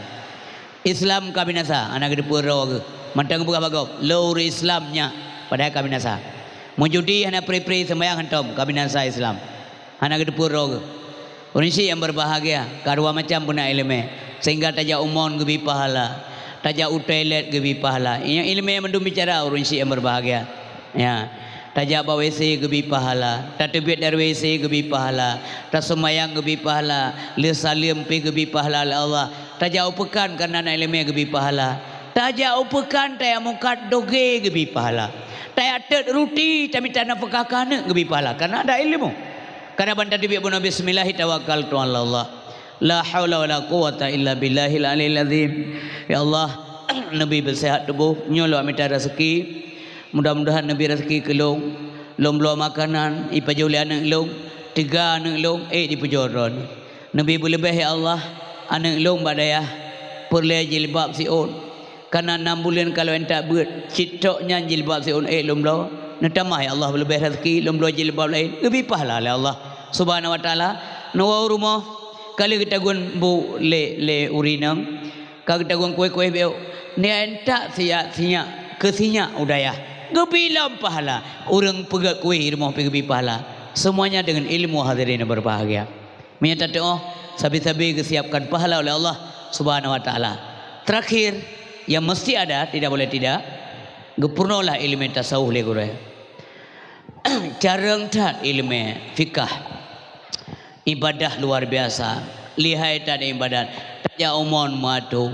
Islam ka binasa, hana geuteupeue droe geuh. Mantong geupeugah bak gob, "Lôn ureuëng Islam nyak," padahai ka binasa. Meujudi hana pri-pri, seumayang hantom, ka binasa Islam. Hana geuteupeue droe geuh. Ureuëng syiek nyang berbahagia, ka dua macam beuna iéleumé, sehingga tajak u mon geubri pahala, tajak u toilet geubri pahala. Nyang iéleumé mandum bicara ureuëng syiek nyang berbahagia. Ya, tajak bak W C geubri pahala, tateubiet dari W C geubri pahala, taseumayang geubri pahala, lheueh saleuem pih geubri pahala lé Allah. Tajak u peukan kareuna na iéleumé geubri pahala. Tajak u peukan tajak mukat dogé geubri pahala. Tajak teut ruti tamita nafeukah keu aneuëk geubri pahala kareuna ada ilmu. Kareuna ban tateubiet bunoe, "Bismillahi tawakkaltu 'alallah. La haula wala quwwata illa billahil aliyil azim." Ya Allah, neubri beuseuhat tuboh, nyoe lôn mita raseuki. Mudah-mudahan neubri raseuki keu lôn. Lôn bloe makanan, ipajoh lé aneuëk lôn, teuga aneuëk lôn, ék dipujoe Droeneueh. Neubri beuleubeh, ya Allah, aneuëk lôn bak dayah peureulée jilbab siôn. Kana nam buleuen ka lôn intat beuet, cit trok nyan jilbab siôn ék lôn bloe. Neutamah, ya Allah, beuleubeh raseuki, lôn bloe jilbab laén, geubri pahala lé Allah Subhanahu wa Taala. Neuwoe u rumoh, ka lheueh geutagun bu lé, lé ureuëng inong, ka geutagun kueh-kueh bék, neuintat sinyak-sinyak keu sinyak u dayah, geubri lom pahala. Ureuëng peugét kueh i rumoh pih geubri pahala. Semuanya dengan ilmu, hadirin yang berbahagia. Meunyoe tateuoh, sabe-sabe geusiapkan pahala oleh Allah Subhanahu wa Taala. Terakhir, yang mesti ada, tidak boleh tidak, geupeurunoelah iéleumé tasawuf lé gurée. Carông that iéleumé fikah. Ibadah luar biasa. Lihai that ibadat. Tajak u mon meuatoe.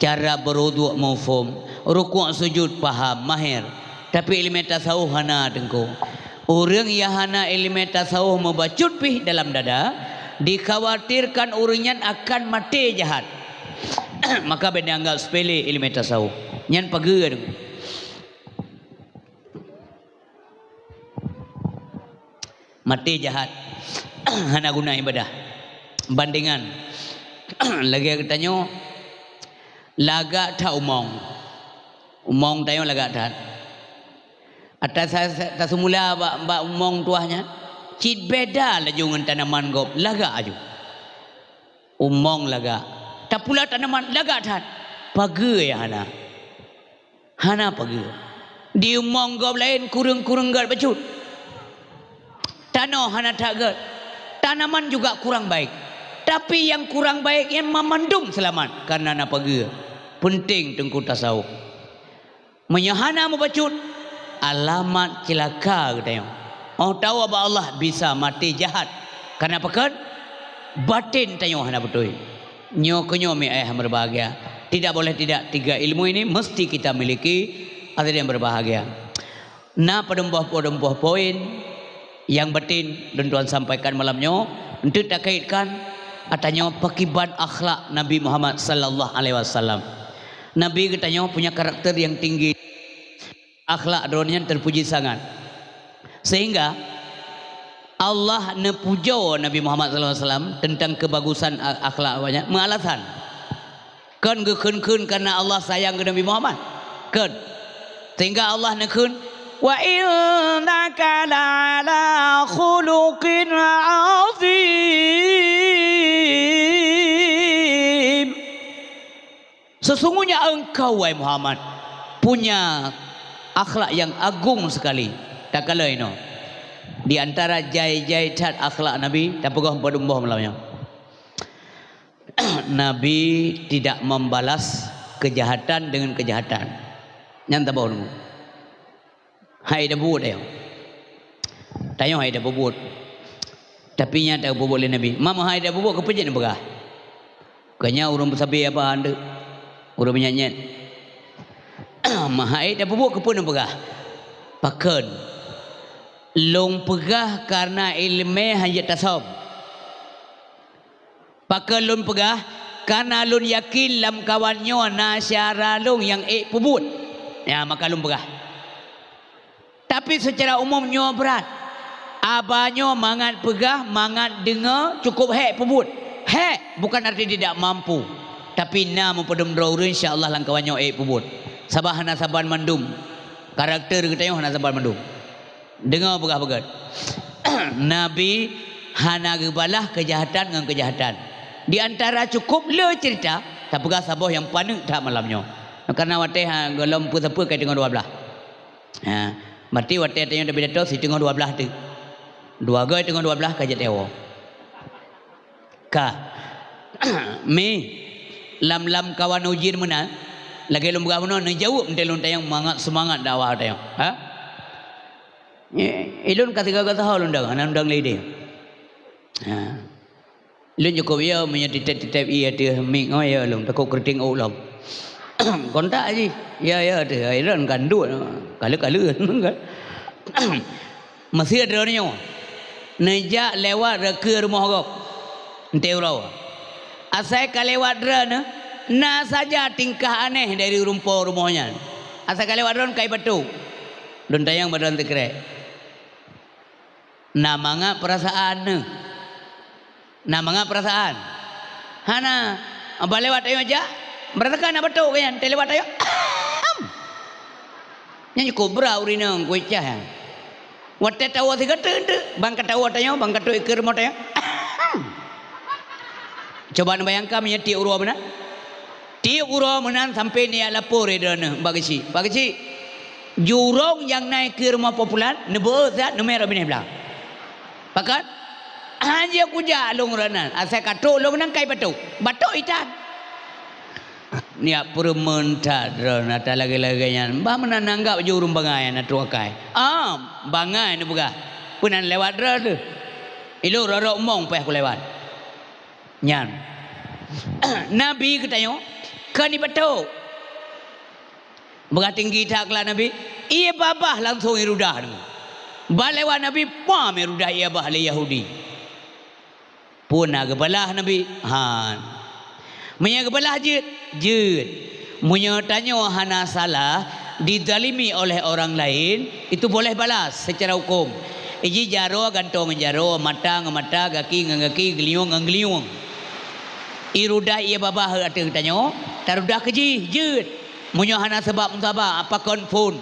Cara beuruduk muphom. Rukuk sujud paham, mahir. Tapi iéleumé tasawuf hana, Teungku. Ureuëng nyang hana iéleumé tasawuf meubacut pih dalam dada, dikhawatirkan ureuëng nyan akan maté jahat. Maka bék neuanggab seupele iéleumé tasawuf. Nyan pageue, Teungku. Maté jahat. Hana guna ibadah. Bandingan. Lagée geutanyoe, lagak that u mong. U mong tanyoe lagak that. Ata sa-, sa-, taseumula bak, bak u mong tuwah nyan, cit beda laju ngon tanaman gob, lagak laju. U mong lagak. Tapula tanaman lagak that. Pageue nyang hana. Hana pageue. Di u mong gob laén kureueng-kureueng gét bacut. Tanoh hana that gét. Tanaman juga kurang baik. Tapi nyang kurang baik nyan mamandum seulamat, kareuna na pageue. Peunteng teungku tasawuf. Meunyoe hana mubacut, alamat ceulaka geutanyoe. Óh tawoe bak Allah bisa maté jahat. Kareuna pakon? Baten tanyoe hana beutôi. Nyoe keuh nyoe mi ayah meubahgia. Tidak boleh tidak, tiga ilmu ini mesti kita miliki, hadirin berbahagia. Na padum boh, padum boh poin nyang baten lôn tuan sampaikan malam nyoe, untuk takaitkan geutanyoe pakiban akhlak Nabi Muhammad sallallahu alaihi wasallam. Nabi geutanyoe punya karakter yang tinggi. Akhlak droeneuh nyan terpuji sangat. Sehingga Allah neupujoe Nabi Muhammad sallallahu alaihi wasallam tentang kebagusan a-, akhlak awaknyan, meualasan. Kon geukheun-kheun kareuna Allah sayang keu Nabi Muhammad. Kon. Sehingga Allah neukheun, "Wa innaka la'ala khuluqin azim." Sesungguhnya engkau, wahai Muhammad, punya akhlak yang agung sekali. Takalon inoe. Di antara jai-jai that akhlak Nabi, tapeugah padum boh malam nyoe. Nabi tidak membalas kejahatan dengan kejahatan. Nyan tabah ulama. Hai dah buet ayong. Tanyoe hai dah buet. Tapi nyang dah buet lé Nabi. Mam hai dah buet keupeue jeuet neupeugah? Kanya ureuëng peusabe apa andeuk? Ureuëng meunyan-nyan. Mahai dah buet keupeue neupeugah? Pakon? Lôn peugah kareuna iéleumé hana jeuet tasöm. Pakon lôn peugah? Kareuna lôn yakin lamkawan nyoe na syedara lôn nyang ék peubuet. Ya, maka lôn peugah. Tapi seucara umum nyoe brat. Aba nyoe mangat peugah, mangat deungoe, cukôp hék peubuet. Hék, bukan arti tidak mampu. Tapi na meupadum droe ureuëng, insya Allah lamkawan nyoe ék peubuet. Sabab hana saban mandum. Karakter geutanyoe hana saban mandum. Deungoe peugah beugét. Nabi hana geubalah keujahatan ngon keujahatan. Di antara cukôp le ceurita, tapeugah saboh nyang paneuk that malam nyoe. Kareuna watée ha, gohlom peue-sapeue ka teungoh dua blaih. Ha, berarti watée tanyoe tapidato siteungoh dua blaih teuk. Dua goe teungoh dua blaih ka jeuet tewoe. Ka. Mi, lam-lam kawan ujian meunan, lagée lôn peugah bunoe, neujaweueb teuh lôn tanyong mangat seumangat dakwah tanyong. Ha? Nyoe, ilôn ka sigoe-goe saho lôn dong, hana lôn dong lé idéh. Ha. Lôn cukôp yo, meunyoe titép-titép ié ateueh mik, oh, yo lôn, takot keureuteng ôk lom. Kontak jih. Ya, ya, ateueh, ilôn kan duek, kaleu-kaleu. Meusiet droeneuh nyoe neujak lewat rot keu rumoh gob, eunteuk uroe. Asai ka lewat droeneuh, na saja tingkah aneh dari ureuëng po rumoh nyan. Asai ka lewat droeneuh kai batuk. Lôn tanyong bak droeneuh teukrek. Na mangat peurasaan neuh. Na mangat peurasaan? Hana. Bah lewat tanyoe jak, meurasakan na batuk keu nyan, teuh lewat tanyoe. Nyan cukôp brat ureuëng inong kucah nyan. Watée tawoe sigoe teuk-teuk, ban ka tawoe tanyoe, ban ka trok ikeue rumoh tanyoe. Coba neubayangkan meunyoe tiep uroe meunan. Tiep uroe meunan sampoe neujak lapor lé droeneuh bak geuchik. Bak geuchik, jurông nyang na ikeue rumoh po pulan, neubeuet that, neumè rot binéh blang. Pakon? Hana kujak lôn rot nan, asai ka trok lôn nan kai batuk. Batuk itan. Nyak peureumeun that droeneuh ata lagée-lagée nyan. Bah meunan neunanggab jih ureuëng bangai na trok akai. Ah, bangai neupeugah. Peue nan lewat droeneuh? Ilôn rot-rot mong payah kulewat. Nyan. Nabi geutanyoe kon ibatok. Beurati tinggi that akhlak Nabi, ié babah langsong irudah. Bah lewat Nabi, pam irudah ié babah lé Yahudi. Peue na geubalah Nabi? Han. Meunyoe geubalah jeuet, jeuet. Meunyoe tanyoe hana salah, dizalimi oleh orang lain, itu boleh balas secara hukum. Iji jaroe gantoe ngon jaroe, mata ngon mata, gaki ngon gaki, geulinyueng ngon geulinyueng. Irudah ié babah ateueh tanyoe, tarudah keu jih, jeuet. Meunyoe hana sabab musabab, apa kon phon.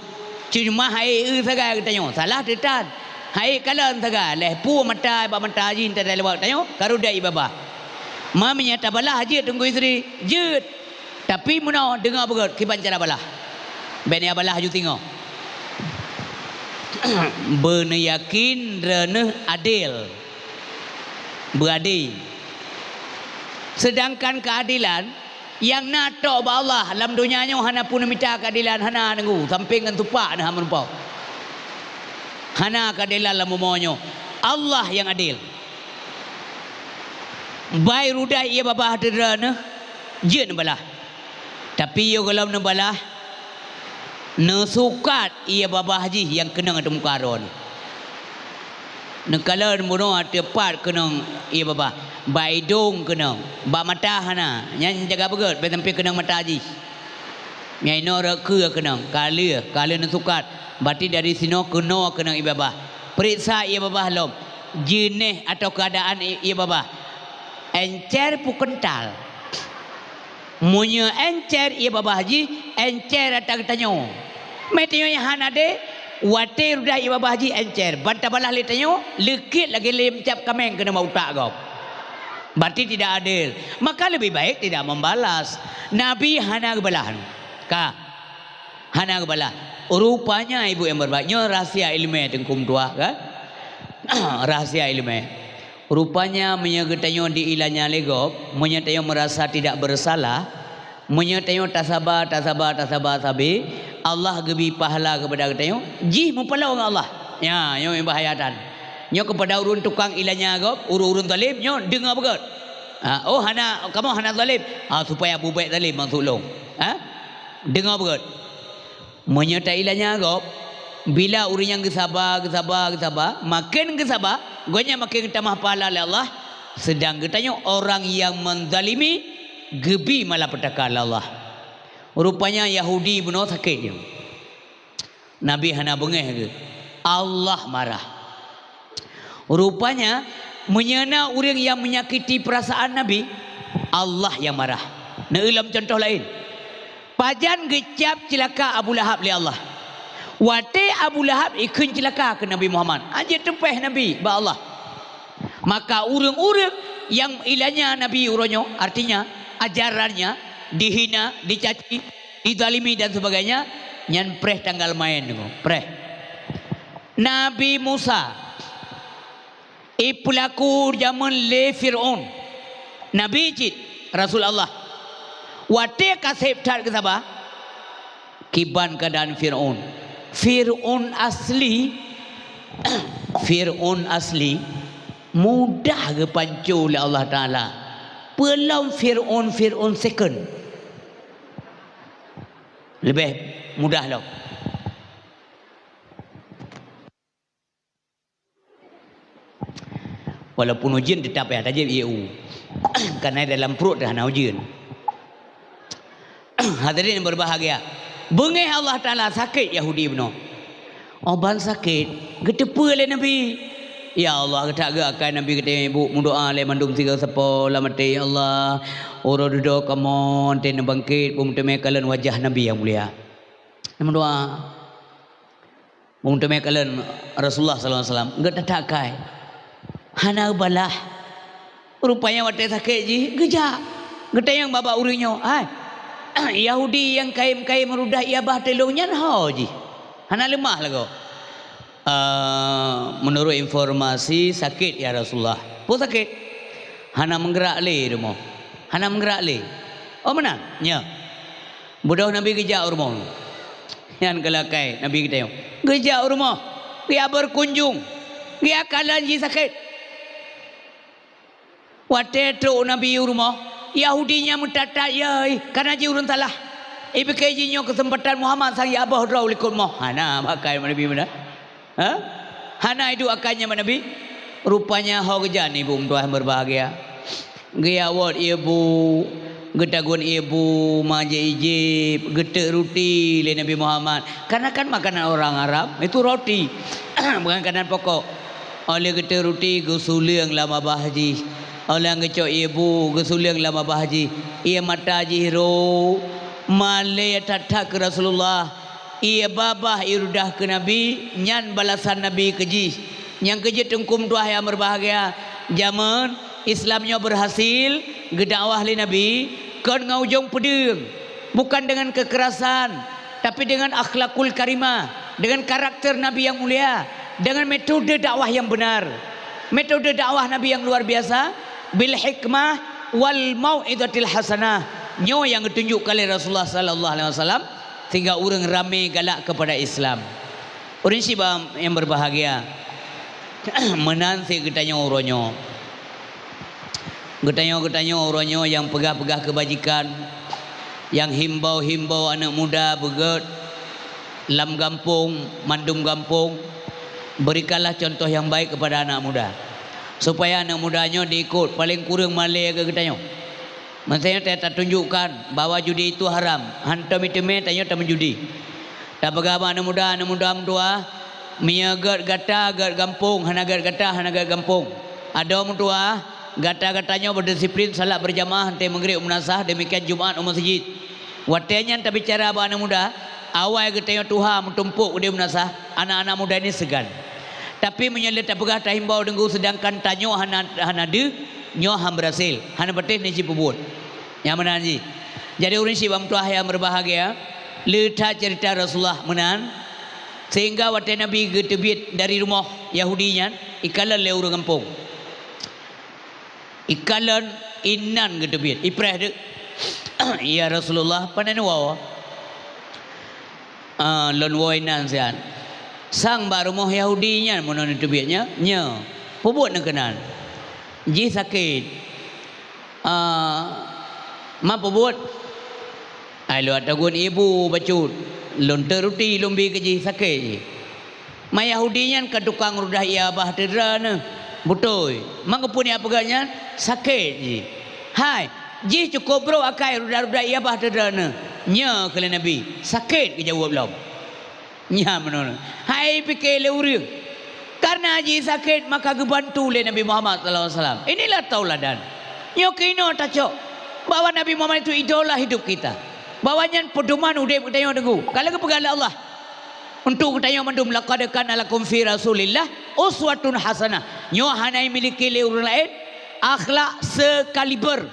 Cuma hai eu sagai geutanyoe, salah teutan. Hai kalon sagai, lheuh peue mata bak mata jih teuta lewat tanyoe, ka rudah ié babah. Ma meunyoe tabalah jeuet Teungku Yusri, jeuet. Tapi meunoe deungoe beugét kiban cara balah. Bék neubalah aju singoh. Beuneuyakin droeneuh adil. Beuadé. Seudangkan keuadelan nyang na tok bak Allah, lam donya nyoe hana pun mita keuadelan, hana neunggu, sampéng ngon tupak na meurumpok. Hana keuadelan lam bumoe nyoe. Allah nyang adel. Bai rudah ié babah teudra neuh, jeuet neubalah. Tapi yoh gohlom neubalah, neusukat ié babah jih nyang keunong ateueh muka droe nyoe. Neukalon bunoe ateueh pat keunong ié babah, bak idong keunong, bak mata hana, nyan jaga beugét, bèk sampoe keunong mata jih. Nyan inoe rot keue keunong, ka lheueh, ka lheueh neusukat, berarti dari sinoe keunoe keunong ié babah. Peuriksa ié babah lom, jeunèh atau keuadaan ié babah. Encer peu keuntal. Meunyoe encer ié babah jih, encer ata geutanyoe. Meutanyoe nyang hana deh, watèe rudah ié babah jih encer, ban tabalah lé tanyoe, leukét lagèe lé meucab kaméng keuneuk bak utak gob. Berarti tidak adil. Maka lebih baik tidak membalas. Nabi hana geubalah. Ka. Hana geubalah. Rupanya, ibu nyang meuhoreumat, nyoe rahsia ileumèe Teungku meutuah, kan? Rahsia ileumèe. Rupanya, meunyoe geutanyoe diilanya lé gob, meunyoe tanyoe meurasa tidak bersalah, meunyoe tanyoe tasaba, tasaba, tasaba sabé, Allah geubri pahala keupada geutanyoe, jih meupaloe ngon Allah. Nyan, nyoe bahaya that. Nyoe keupada ureueng tukang ilanya gob, ureueng-ureueng zalim, nyoe deungoe beugét. Ha, oh, hana, kamoe hana zalim. Ha, supaya bubèk zalim maksud lôn. Ha? Deungoe beugét. Meunyoe tailanya gob, bila ureueng nyan geusaba, geusaba, geusaba, maken geusaba, gobnyan maken geutamah pahala lé Allah, seudang geutanyoe orang nyang menzalimi geubri malapetaka lé Allah. Rupanya Yahudi bunoe sakét nyoe. Nabi hana beungéh geuh. Allah marah. Rupanya, meunyoe na ureueng nyang meunyakiti peurasaan Nabi, Allah nyang marah. Neueu lom cuntoh laén. Pajan geucab ceulaka Abu Lahab lé Allah. Watèe Abu Lahab ikheun ceulaka keu Nabi Muhammad, hanjeuet teupeue Nabi bak Allah. Maka ureueng-ureueng nyang ilanya Nabi uroe nyoe, artinya ajarannya dihina, dicaci, dizalimi dan sebagainya, nyan preh tanggal maén, preh. Nabi Musa ipeulaku jameun lé Fir'aun. Nabi cit, Rasul Allah. Watèe ka sép that geusaba, kiban keuadaan Fir'aun. Fir'aun asli, Fir'aun asli mudah geupanco lé Allah Taala. Peulom Fir'aun, Fir'aun second. Leubeh mudah lom. Walaupun ujeuen teutap payah tajép ié u. Kareuna dalam pruet teuh hana ujeuen. Hadirin yang berbahagia, beungéh Allah Taala sakét Yahudi bunoe. Oh, ban sakét, geuteupeue lé Nabi. Ya Allah, geutak geuh akai Nabi geutanyoe ibu meudoa lé mandum sigoe sapo lam até, ya Allah. Uroe dudoe kamoe teuh neubangkét, beumeuteumé kalon wajah Nabi nyang mulia. Neumeudoa. Beumeuteumé kalon Rasulullah sallallahu alaihi wasallam, geutak-tak akai. Hana geubalah. Rupanya watèe sakét jih, geujak. Geutanyong bak ureueng nyoe, "Hai, Yahudi nyang kayém-kayém rudah ié babah teulông nyan ho jih? Hana leumah lagoe?" "Eh, meunurot informasi, sakét, ya Rasulullah." "Peue sakét?" "Hana meugeurak lé rumoh." "Hana meugeurak lé?" "Oh, meunan?" "Nyo." Beudôh Nabi geujak u rumoh. Nyan keuh lakèe Nabi geutanyong. Geujak u rumoh, geujak beukunjong, geujak kalon jih sakét. Watèe trok Nabi u rumoh, Yahudi nyan meutat-tat, "Yai, kana jih ureueng salah. Ipike jih nyoe keuseumpatan Muhammad sang jiaboh droe u likot moh." Hana akai Nabi meunan. Ha? Hana iduek akai nyan bak Nabi. Rupanya ho geujak, ibu meutuah yang berbahagia. Geuyawot ié bu, geutagun ié bu, ma jih ijép, geuteuk ruti lé Nabi Muhammad. Karena kan makanan orang Arab itu roti. Bukan makanan pokok. Óh lheueh geuteuk ruti, geusuleueng lam babah jih. Óh lheueh geucok ié bu, geusuleueng lam babah jih. Ié mata jih rhot. Malèe that-that keu Rasulullah. Ié babah irudah keu Nabi, nyan balasan Nabi keu jih. Nyang keu jeuet Teungku meutuah yang berbahagia, jameun Islam nyoe berhasil geudakwah lé Nabi, kon ngon ujong peudeueng, bukan dengan kekerasan, tapi dengan akhlakul karimah, dengan karakter Nabi yang mulia, dengan metode dakwah yang benar. Metode dakwah Nabi yang luar biasa, bil hikmah, wal mau'izatil hasanah. Nyoe nyang geutunjukkan lé Rasulullah sallallahu alaihi wasallam sehingga ureuëng ramé galak kepada Islam. Ureuëng syiba nyang berbahagia, meunan sit geutanyoe uroe nyoe. Geutanyoe-geutanyoe uroe nyoe nyang peugah-peugah keubajikan, nyang himbau-himbau aneuëk muda beugét lam gampông, mandum gampông, berikanlah contoh nyang baik kepada anak muda, supaya aneuëk muda nyoe diikot, paleng kureueng malée keu geutanyoe. Meusé nyoe ta-, tatunjukkan bahwa judi itu haram, hántom iteumé tanyoe tameujudi. Tapeugah bak aneuëk muda, aneuëk muda meutuwah, meunyoe gét gata, gét gampông, hana gét gata, hana gét gampông. Adoe meutuwah, gata-gata nyoe beudisiplin salat beurjamaah watée meugreb u meunasah, deumikian Jumat u meuseujid. Watée nyan tabicara bak aneuëk muda, awai geutanyoe tuha meutumpôk u meunasah, anak-anak muda ini seugan. Tapi meunyoe lé tapeugah tahimbau deungon, seudangkan tanyoe hana, hana deuh, nyoe han beurhasil, hana patéh neuji peubuet. Nyang meunan jih. Jadi ureuëng syiba meutuwah nyang berbahagia, le that ceurita Rasulullah meunan, sehingga watée Nabi geuteubiet dari rumoh Yahudi nyan, ikalon lé ureuëng gampông. Ikalon inan geuteubiet, ipreh deuek. "Ya Rasulullah, pane neuwoe?" "Ah, lôn woe inan siat." "Sang bak rumoh Yahudi nyan meunan neuteubiet nyoe?" "Nyoe." "Peubuet neukeunan?" "Jih sakét." "Ah, ma peubuet?" "Ai lôn tagun ibu bacut, lôn teuruti lôn bi keu jih sakét jih." "Ma Yahudi nyan ka tukang rudah ié babah teudroeneuh?" "Beutôi." "Ma keupeue neujak peugah nyan?" "Sakét jih." "Hai, jih cukôp brôk akai rudah-rudah ié babah teudroeneuh?" "Nyoe," kheun lé Nabi, "sakét," geujaweueb lom. Nyan meunoe. Hai pike lé ureuëng. Karena jih sakét maka geubantu lé Nabi Muhammad sallallahu alaihi wasallam. Inilah tauladan. Nyoe keunoe tacok bahwa Nabi Muhammad itu idola hidup kita. Bahwa nyan peudoman udeb geutanyoe teungku. Kalau geupeugah lé Allah untuk geutanyoe mandum, "Laqad kana lakum fi Rasulillah uswatun hasanah." Nyoe hana dimiliki lé ureuëng laén akhlak sekaliber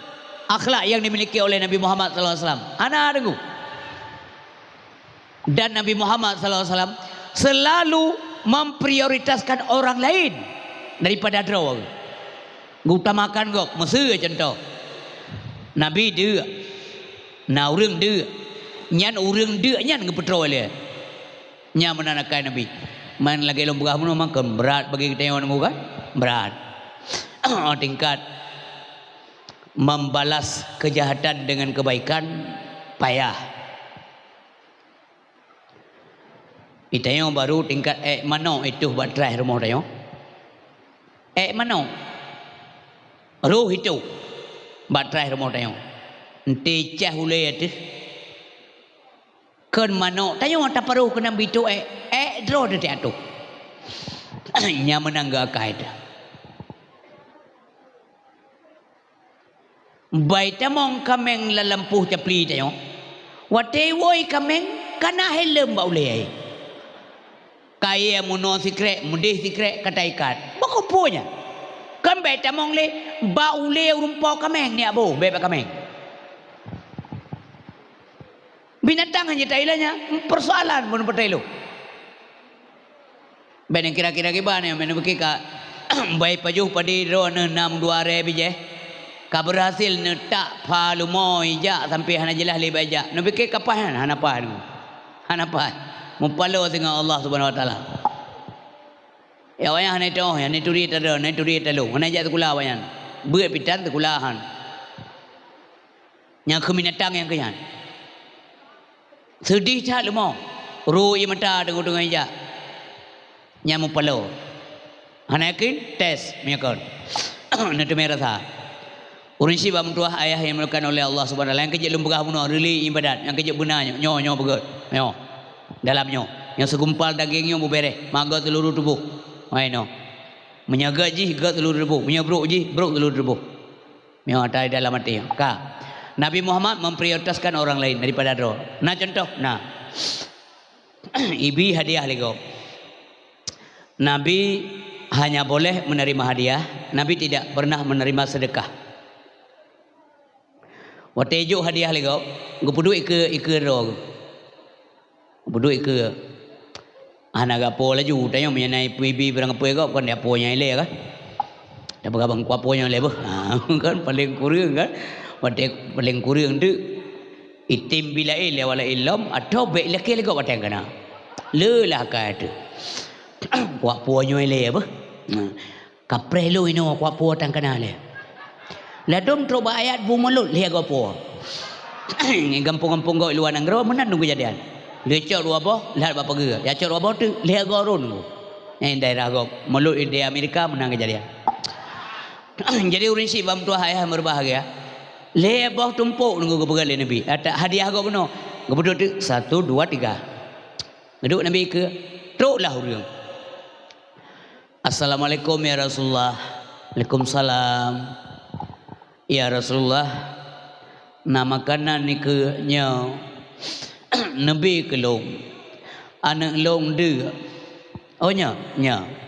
akhlak yang dimiliki oleh Nabi Muhammad sallallahu alaihi wasallam. Hana teungku. Dan Nabi Muhammad sallallahu alaihi wasallam selalu memprioritaskan orang lain daripada droe. Geutamakan gob, meuseu contoh. Nabi deuk, na ureuëng deuk. Nyan ureuëng deuk nyan geupeutroe lé. Nyan meunan akai Nabi. Man lagée lôn peugah bunoe makon brat bagi geutanyoe nunggu kan? Brat. Tingkat membalas kejahatan dengan kebaikan payah. Geutanyoe baru tingkat ék manok itoh bak traih rumoh tanyoe. Ék manok. Roh itoh bak traih rumoh tanyoe. Enti cah ulée ateueh. Kon manok tanyoe taparoh keunan bitoh ék, ék droe teuh atoh. Nyan meunan geuakai teuh. Bai tamong kaméng lam lampôh capli tanyoe. Watée woe kaméng, kana helem bak ulée. Kayée meunoe sikrek, meudeh sikrek, ka taikat. Bak keupeue nyan? Kan bai tamong lé, bak ulée ureuëng po kaméng neujak boh, bék bak kaméng. Binatang hana jitailah nyan, persoalan bunoe peutailoh. Bék neukira-kira kiban nyan, bék neupike ka bai pajoh padé droeneuh nam dua aré bijéh. Ka beurhasil neutak pha lumoe ijak sampoe hana jeulaih lé bak ijak. Neupike ka paih nyan, hana paih. Hana paih. Mupaloe singoh Allah Subhanahu Wa Taala. Ya, awaknyan hana teuoh, hana turi tadon, hana turi talong, hana jak sikula awaknyan. Beuet pitan sikula han. Nyang keu binatang nyang keu nyan. Seudeh that leumo. Ru ie mata deungon-deungon ijak. Nyang mupaloe. Hana yakin? Tes meunyoe kon. Neuteumé rasa. Ureuëng syiek bak meutuwah ayah nyang dimuliakan oleh Allah Subhanahu wa Taala, nyang keu jeuet lôn peugah bunoe, reuli iébadat, nyang keu jeuet beuna nyoe, nyoe, nyoe beugét. Nyoe. Dalam nyoe. Nyang segumpal dageng nyoe beubéréh, maka gét seuluruh tuboh. Hai nyoe. Meunyoe gét jih, gét seuluruh tuboh. Meunyoe brok jih, brok seuluruh tuboh. Nyoe ata dalam até. Ka. Nabi Muhammad memprioritaskan orang lain daripada droe. Na contoh? Na. Ibi hadiah lé gob. Nabi hanya boleh menerima hadiah, Nabi tidak pernah menerima sedekah. Watée jok hadiah lé gob, geupeuduek ikeue, ikeue droe. Geupeuduek ikeue. Hana gapo laju, tanyoe meunyoe na ibi barang apui gob, kon diapo nyang ilée kan? Tapeugah bang kuat po nyoe lé beuh. Ha, kan paléng kureueng kan. Watèe paléng kureueng teuk. Item bilaén lé wala ilom atau bèk lakèe lé gob watèe kana. Le lah ka teuk. Kuat po nyoe lé beuh. Ha. Kapreh lôn inoe kuat po tang kana lé. Ladôm trok bak ayat bu mulod lhèe goe po. Gampông-gampông gob luwa nanggroe meunan nunggu kejadian. Lé cok dua boh, lhat bak pageue. Ya cok dua boh teuk lhèe goe rôn nunggu. Nyang daerah gob, mulod di Amerika meunan kejadian. Jadi ureueng syiek bak meutuah ayah meureubahagia. Lhèe boh tumpôk nunggu geupeugah lé Nabi. Ata hadiah gob bunoe. Geupeudok teuk, satu, dua, tiga. Geuduek Nabi keue, troklah ureueng. "Assalamualaikum ya Rasulullah." "Waalaikumsalam." "Ya Rasulullah, na makanan nikeue nyoe neubi keu lôn. Aneuk lôn deuk." "Oh, nyoe, nyoe."